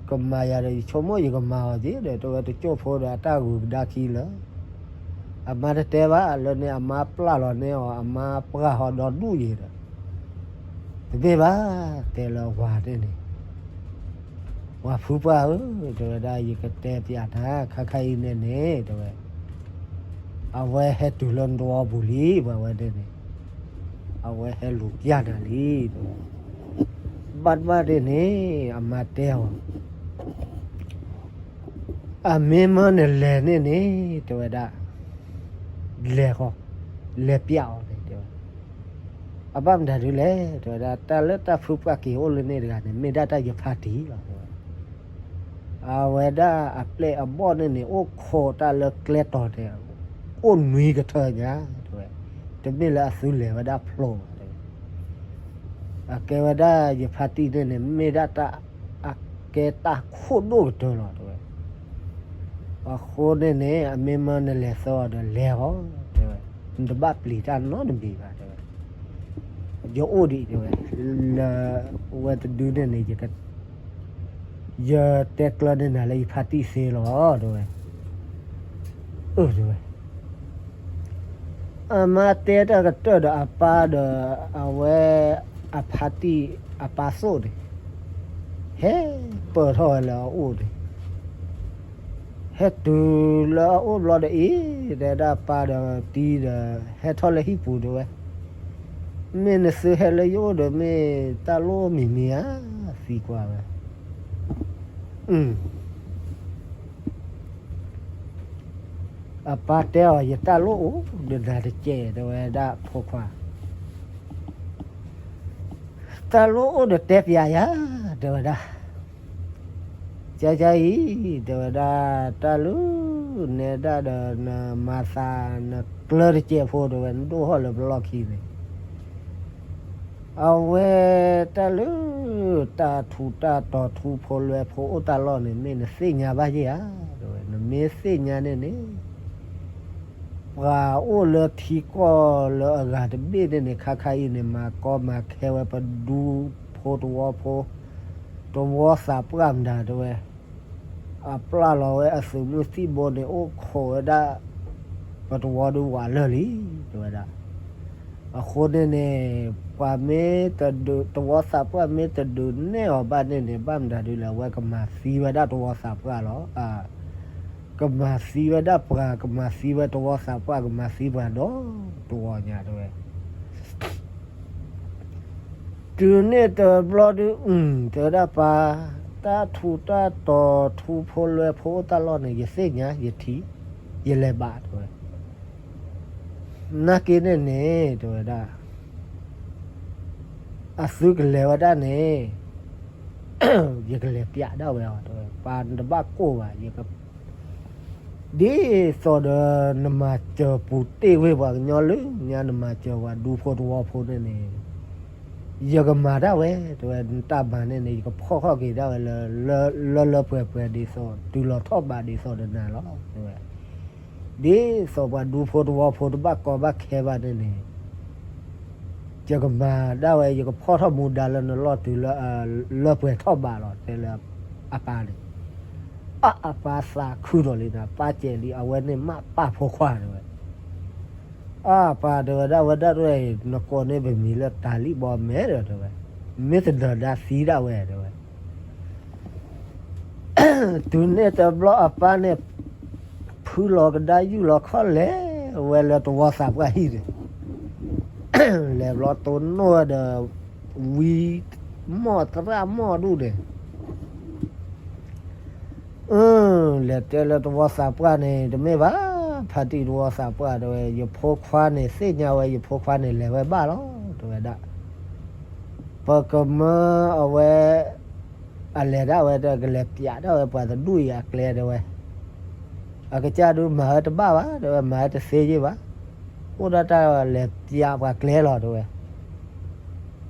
ကမၤယၤဒီး ယဆိကမိၣ်ယကမၤအီၤက့ၤဒီး တဲဝဲ တကၠိၢ်ဖိဒီးအတၢ်ဂုၤကဒါခံလၢ အမါတတဲဘၣ်လၢန့ၣ် အမါပျၢ်လီၤန့ၢ်အီၤ အမါပှၢ်ဟီဒီဒူၣ်ယံၤဒီး တမ့ၢ်ဘၣ်, တဲလၢဝၤန့ၣ်န့ၣ်, ဝၤဖုပှၢ်ဧၢ, တဲဝဲဒၣ် ယကတဲပၠးနၤ ခါခါအံၤန့ၣ်န့ၣ် တဲဝဲ, အဝဲဟဲတုၤလၢနတဝီပူၤလံ ပှၤဝဲန့ၣ်န့ၣ်, အဝဲဟဲလူၤပျၢ်နၤလံ တဲဝဲ. ဘၣ်တဘၣ်န့ၣ်န့ၣ် အမါတဲအီၤ အမ့ၢ်မၢနလဲၤန့ၣ်န့ၣ် တဲဝဲဒၣ်, လဲၤဃီ, လဲၤပျၢ်အီၤန့ၣ် တဲဝဲ, အဘၣ်မတၤဒုလဲၣ် တဲဝဲဒၣ်, တၢ်လၢတၢ်ဖုပှၢ်က့ၤအိၣ်လၢန့ၣ်တဂၤန့ၣ် မ့ၢ်ဒၣ်တၢ်ယဖါတံၢ်လီၤ တဲဝဲ. အဝဲဒၣ်အပျဲၢ်အဘီၣ်န့ၣ်န့ၣ် အိၣ်ခိးတၢ်လၢကျဲတီၤန့ၣ် အိၣ်နွံကထၢညါ တဲဝဲ, တမ့ၢ်လၢအသုလဲၤဝဲဒၣ်ဖျိဘၣ် တဲဝဲ. အကဲဝဲဒၣ်ယဖါတံၢ်န့ၣ်န့ၣ် မ့ၢ်ဒၣ်တၢ်အကဲတၢ်ခိၣ်ဒိၣ်ကတၢၢ်လီၤ တဲဝဲ. အဃိန့ၣ်န့ၣ် အမ့ၢ်မၢနလဲၤသၢအီၤဒီးလဲၤအီၤ တဲဝဲ, နတဘၣ်ပျံၤတၢ်နီတမံၤဘၣ် တဲဝဲ. ယအိၣ်ဒံး တဲဝဲ, လၢဝဲတဒုန့ၣ်န့ၣ် ယတဲကျၢၤန့ၢ်နၤလၢယဖါတံၢ်သ့လီၤ တဲဝဲ. အၢ တဲဝဲ. အမါတဲတၢ်ကတၢၢ်ဒီးအပၢ်ဒီး အဝဲအဖါတံၢ်အပၢ်သိၣ်န့ၣ် ဟဲပၢၢ်ထီၣ်ဝဲလၢအအိၣ်န့ၣ်, ဟဲတုၤလၢအအိၣ်ဘျီဒီးအံၤ တဲဒၣ်ပၢ်ဒီးတံၤဒီး ဟဲထီၣ်လၢဟံၣ်ပူၤ တဲဝဲ, မ့ၢ်နသုဟဲလၢယအိၣ်ဒီး မ့ၢ်တၢ်လိၣ်မံၤမံၤဧါ သံကွၢ်ဝဲ. အပၢ်တဲအီၤ ယတၢ်လိၣ်အိၣ်ဒီးနၤတကဲး တဲဝဲဒၣ်ဖိခွါ, တၢ်လိၣ်အိၣ်ဒီးတဲပျးယၤ တဲဝဲဒၣ်. ကၢကၢအံၤ တဲဝဲဒၣ်, တၢ်လၢနဲဒၣ်ဒီးနမၤသးနကျၢၤတကဲးဖိ တဲဝဲ နဒိၣ်ဟီၣ်လၢပလီၢ်ခံန့ၣ် အဝဲတၢ်လၢ တၢ်ထူးတၢ်တီၤထူဖိလွဲဖိအိၣ်တၢ်လီၢ်န့ၣ် မ့ၢ်နသ့ၣ်ညါဘၣ်ယဲဧါ တဲဝဲ, နမ့ၢ်သ့ၣ်ညါန့ၣ်န့ၣ် ပှၤအိၣ်လၢထံကီၢ်လၢအဂၤတဘ့ၣ်န့ၣ်န့ၣ် ခါခါအံၤန့ၣ် မၤကီမၤခဲဝဲပဒူဖိတဝီဖိ တဝီသးပှၢ်မတၤ တဲဝဲ, အပျၢ်လီၤဝဲအသုးမုၢ်သံၣ်ဘိန့ၣ် အိၣ်ခိးဝဲဒၣ် ပတဝီဒုးဝးလၢာ်လံ တဲဝဲဒၣ်. အဃိန့ၣ်န့ၣ် ပှၤမ့ၢ်တဒုး တဝီသးပှၢ်မ့ၢ်တဒုးနဲၣ်အီၤဘၣ်န့ၣ်န့ၣ် ဘၣ်မတၤဒုလဲၣ် အဝဲကမၤသံဝဲဒၣ်တဝီသးပှၢ်လီၤ. ကမၤသံဝဲဒၣ်ပှၤ ကမၤသံဝဲတဝီသးပှၢ် ကမၤသံပှၤဒီတဝီညါ တဲဝဲ. တုၤန့ၣ်တဘျီဒုး တဲဝဲဒၣ်ပၢ်, တၢ်ထူးတၢ်တီၤထူဖိလွဲဖိအိၣ်တၢ်လီၢ်န့ၣ် ယသ့ၣ်ညါ ယထံၣ် ယလဲၤဘၣ် တဲဝဲ. နာ်က့န့ၣ်န့ၣ် တဲဝဲဒၣ်, အသုကလဲၤဝဲဒၣ်န့ၣ် ယကလဲၤပျးဒၣ်ဝဲအီၤ တဲဝဲ, ပၢ်နတဘၣ်ကိၢ်ဘၣ်, ယက ဒ်သိးဒီးနမၤစၢၤပူၤတ့ၢ်ဝ့ၢ်ပှၤကညီလၢညါ နမၤစၢၤပှၤဒူဖိတဝီဖိန့ၣ်န့ၣ်, ယကမၤဒၣ်ဝဲ တဲဝဲ, နတၢ်မၤန့ၣ်န့ၣ် ယကဖီၣ်ထီၣ်က့ၤဒၣ်ဝဲလၢ လၢလၢပှဲၤပှဲၤဒ်သိး တုၤလီၤထီၣ်ဘးဒ်သိးဒီးနၤလီၤ တဲဝဲ. ဒ်သိးပှၤဒူဖိတဝီဖိတဘၣ်ကီဘၣ်ခဲဘၣ်န့ၣ်န့ၣ်, ယကမၤဒၣ်ဝဲ ယကဖီၣ်ထီၣ်မူဒါလၢနလီၢ်တုၤလၢ လၢပှဲၤထီၣ်ဘးလီၤ တဲလၢအပၢ်န့ၣ်. အပၢ်သးခုဒီးလံနၤ ပၢ်စဲးလံ အဝဲန့ၣ်မးပၢ်ဖိခွါတဲဝဲ. အပၢ်တဲဝဲဒၣ်ဝဲဒၣ်တဲဝဲ, နကိးန့ၢ်ပမံၤလၢတၤလံၣ်ဘီမဲဒီးတဲဝဲ, မ့ၢ်တနၢၤဒါသံဒၣ်ဝဲတဲဝဲ. တုၤန့ၣ်တဘျီအပၢ်န့ၣ် ဖုလီၤကဒါယူၢ်လီၤခီၣ်လဲၤဝဲလၢတဝီသးပှၢ်ဟံၣ်န့ၣ်, လဲၤဘျီတိၢ်နီၣ်ဝဲဒီး ဝံမီၢ်သရၣ်မီၢ်ဒူၣ်န့ၣ် လဲၤတဲလၢတဝီသးပှၢ်န့ၣ် တမ့ၢ်ဘၣ်, ဖါတံၢ်တဝီသးပှၢ်တဲဝဲ, ယဖိခွါန့ၣ်သ့ၣ်ညါဝဲ ယဖိခွါန့ၣ်လဲၤဝဲဘၣ်လီၤ တဲဝဲဒၣ်. ပကမၢအဝဲ အလဲၤဒၣ်ဝဲ ကလဲၤပျးဒၣ်ဝဲပှၤတဒူၣ်အံၤအကျဲတဲဝဲ. အကစၢ်ဒုးမၤဝဲတဘၣ်ဘၣ် တဲဝဲ, မၤဝဲတသ့ယ့ၢ်ဘၣ်. အိၣ်ဒၣ်တၢ်လဲၤပျးပှၤကျဲလီၤတဲဝဲ.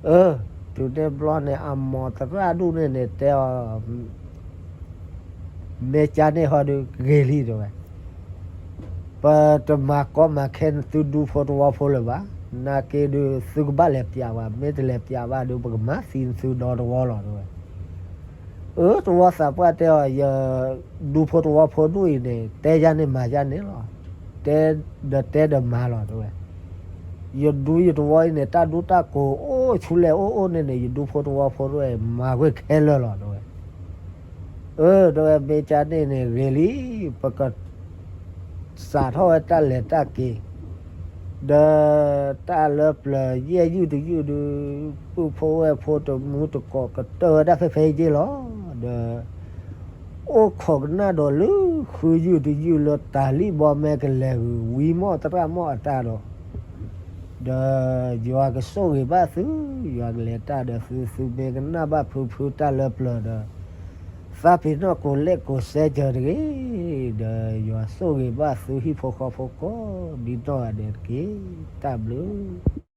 အၢ တုၤန့ၣ်ဘျီန့ၣ် အမီၢ်သရၣ်ဒူၣ်န့ၣ်န့ၣ်တဲအီၤ မ့ၢ်ကန့ၣ်ဟီဒုး ဂ့ၤလံတဲဝဲ. ပတမၤကီမၤခဲနသုဒူဖိတဝီဖိလၢၤဘၣ်. နာ်က့ဒုး သုကဘၣ်လဲၤပျးဘၣ်, မ့ၢ်တလဲၤပျးဘၣ်ဒုး ပကမၤသံနသုဒီတဝီလီၤတဲဝဲ. အၢ တဝီသးပှၢ်တဲအီၤ, ယဒူဖိတဝီဖိဒူၣ်အံၤန့ၣ် တဲယၤန့ၣ်မၤယၤန့ၣ်လီၤ. တဲဒီးတဲဒီးမၤလီၤတဲဝဲ. ယဒူယတဝီအံၤန့ၣ် တၢ်ဒူတၢ်ကိးအိၣ်ဆူလဲၣ်အိၣ်အိၣ်န့ၣ်န့ၣ် ယဒူဖိတဝီဖိဒၣ်ဝဲ မၤကွံာ်ခဲလၢာ်လီၤတဲဝဲ. အၢ တဲဝဲ မ့ၢ်ကန့ၣ်န့ၣ် ဂ့ၤလံ, ပက စးထီၣ်ဝဲတၢ်လဲၤတၢ်က့ၤ, ဒီးတၢ်လၢပျၢၤယဲၢ်ယုၢ်တယုၢ်ဒုး, ပုၢ်ဖိဝဲၢ်ဖိတမူတကိးကတၢၢ်ဝဲဒၣ်ဖဲဖဲအံၤက့လီၤ. ဒီး အိၣ်ခိးကနၣ်ဒီးလၢဃုယုၢ်တယုၢ်လၢတၤလံၣ်ဘီမဲကလဲၤဂုာ် ဝံမီၢ်သရၣ်မီၢ်အတၢ်ဒီး, ဒီးယွၤကဆိၣ်ဂ့ၤဘၣ်သု, ယွၤကလဲၤတၢ်ဒီးသု, သုမ့ၢ်ကနၣ်ဘၣ်ဖုဖုတၢ်လၢပျၢၤဒီး သးပ့ၤနီၣ်ကိးလဲၣ်ကိးစဲကၢၤတဂ့ၤ, ဒီးယွၤဆိၣ်ဂ့ၤဘၣ်သုဟံၣ်ဖိဃီဖိကိးဒ်နီၢ်ဂၤဒဲးတက့ၢ်. တၢ်ဘျုး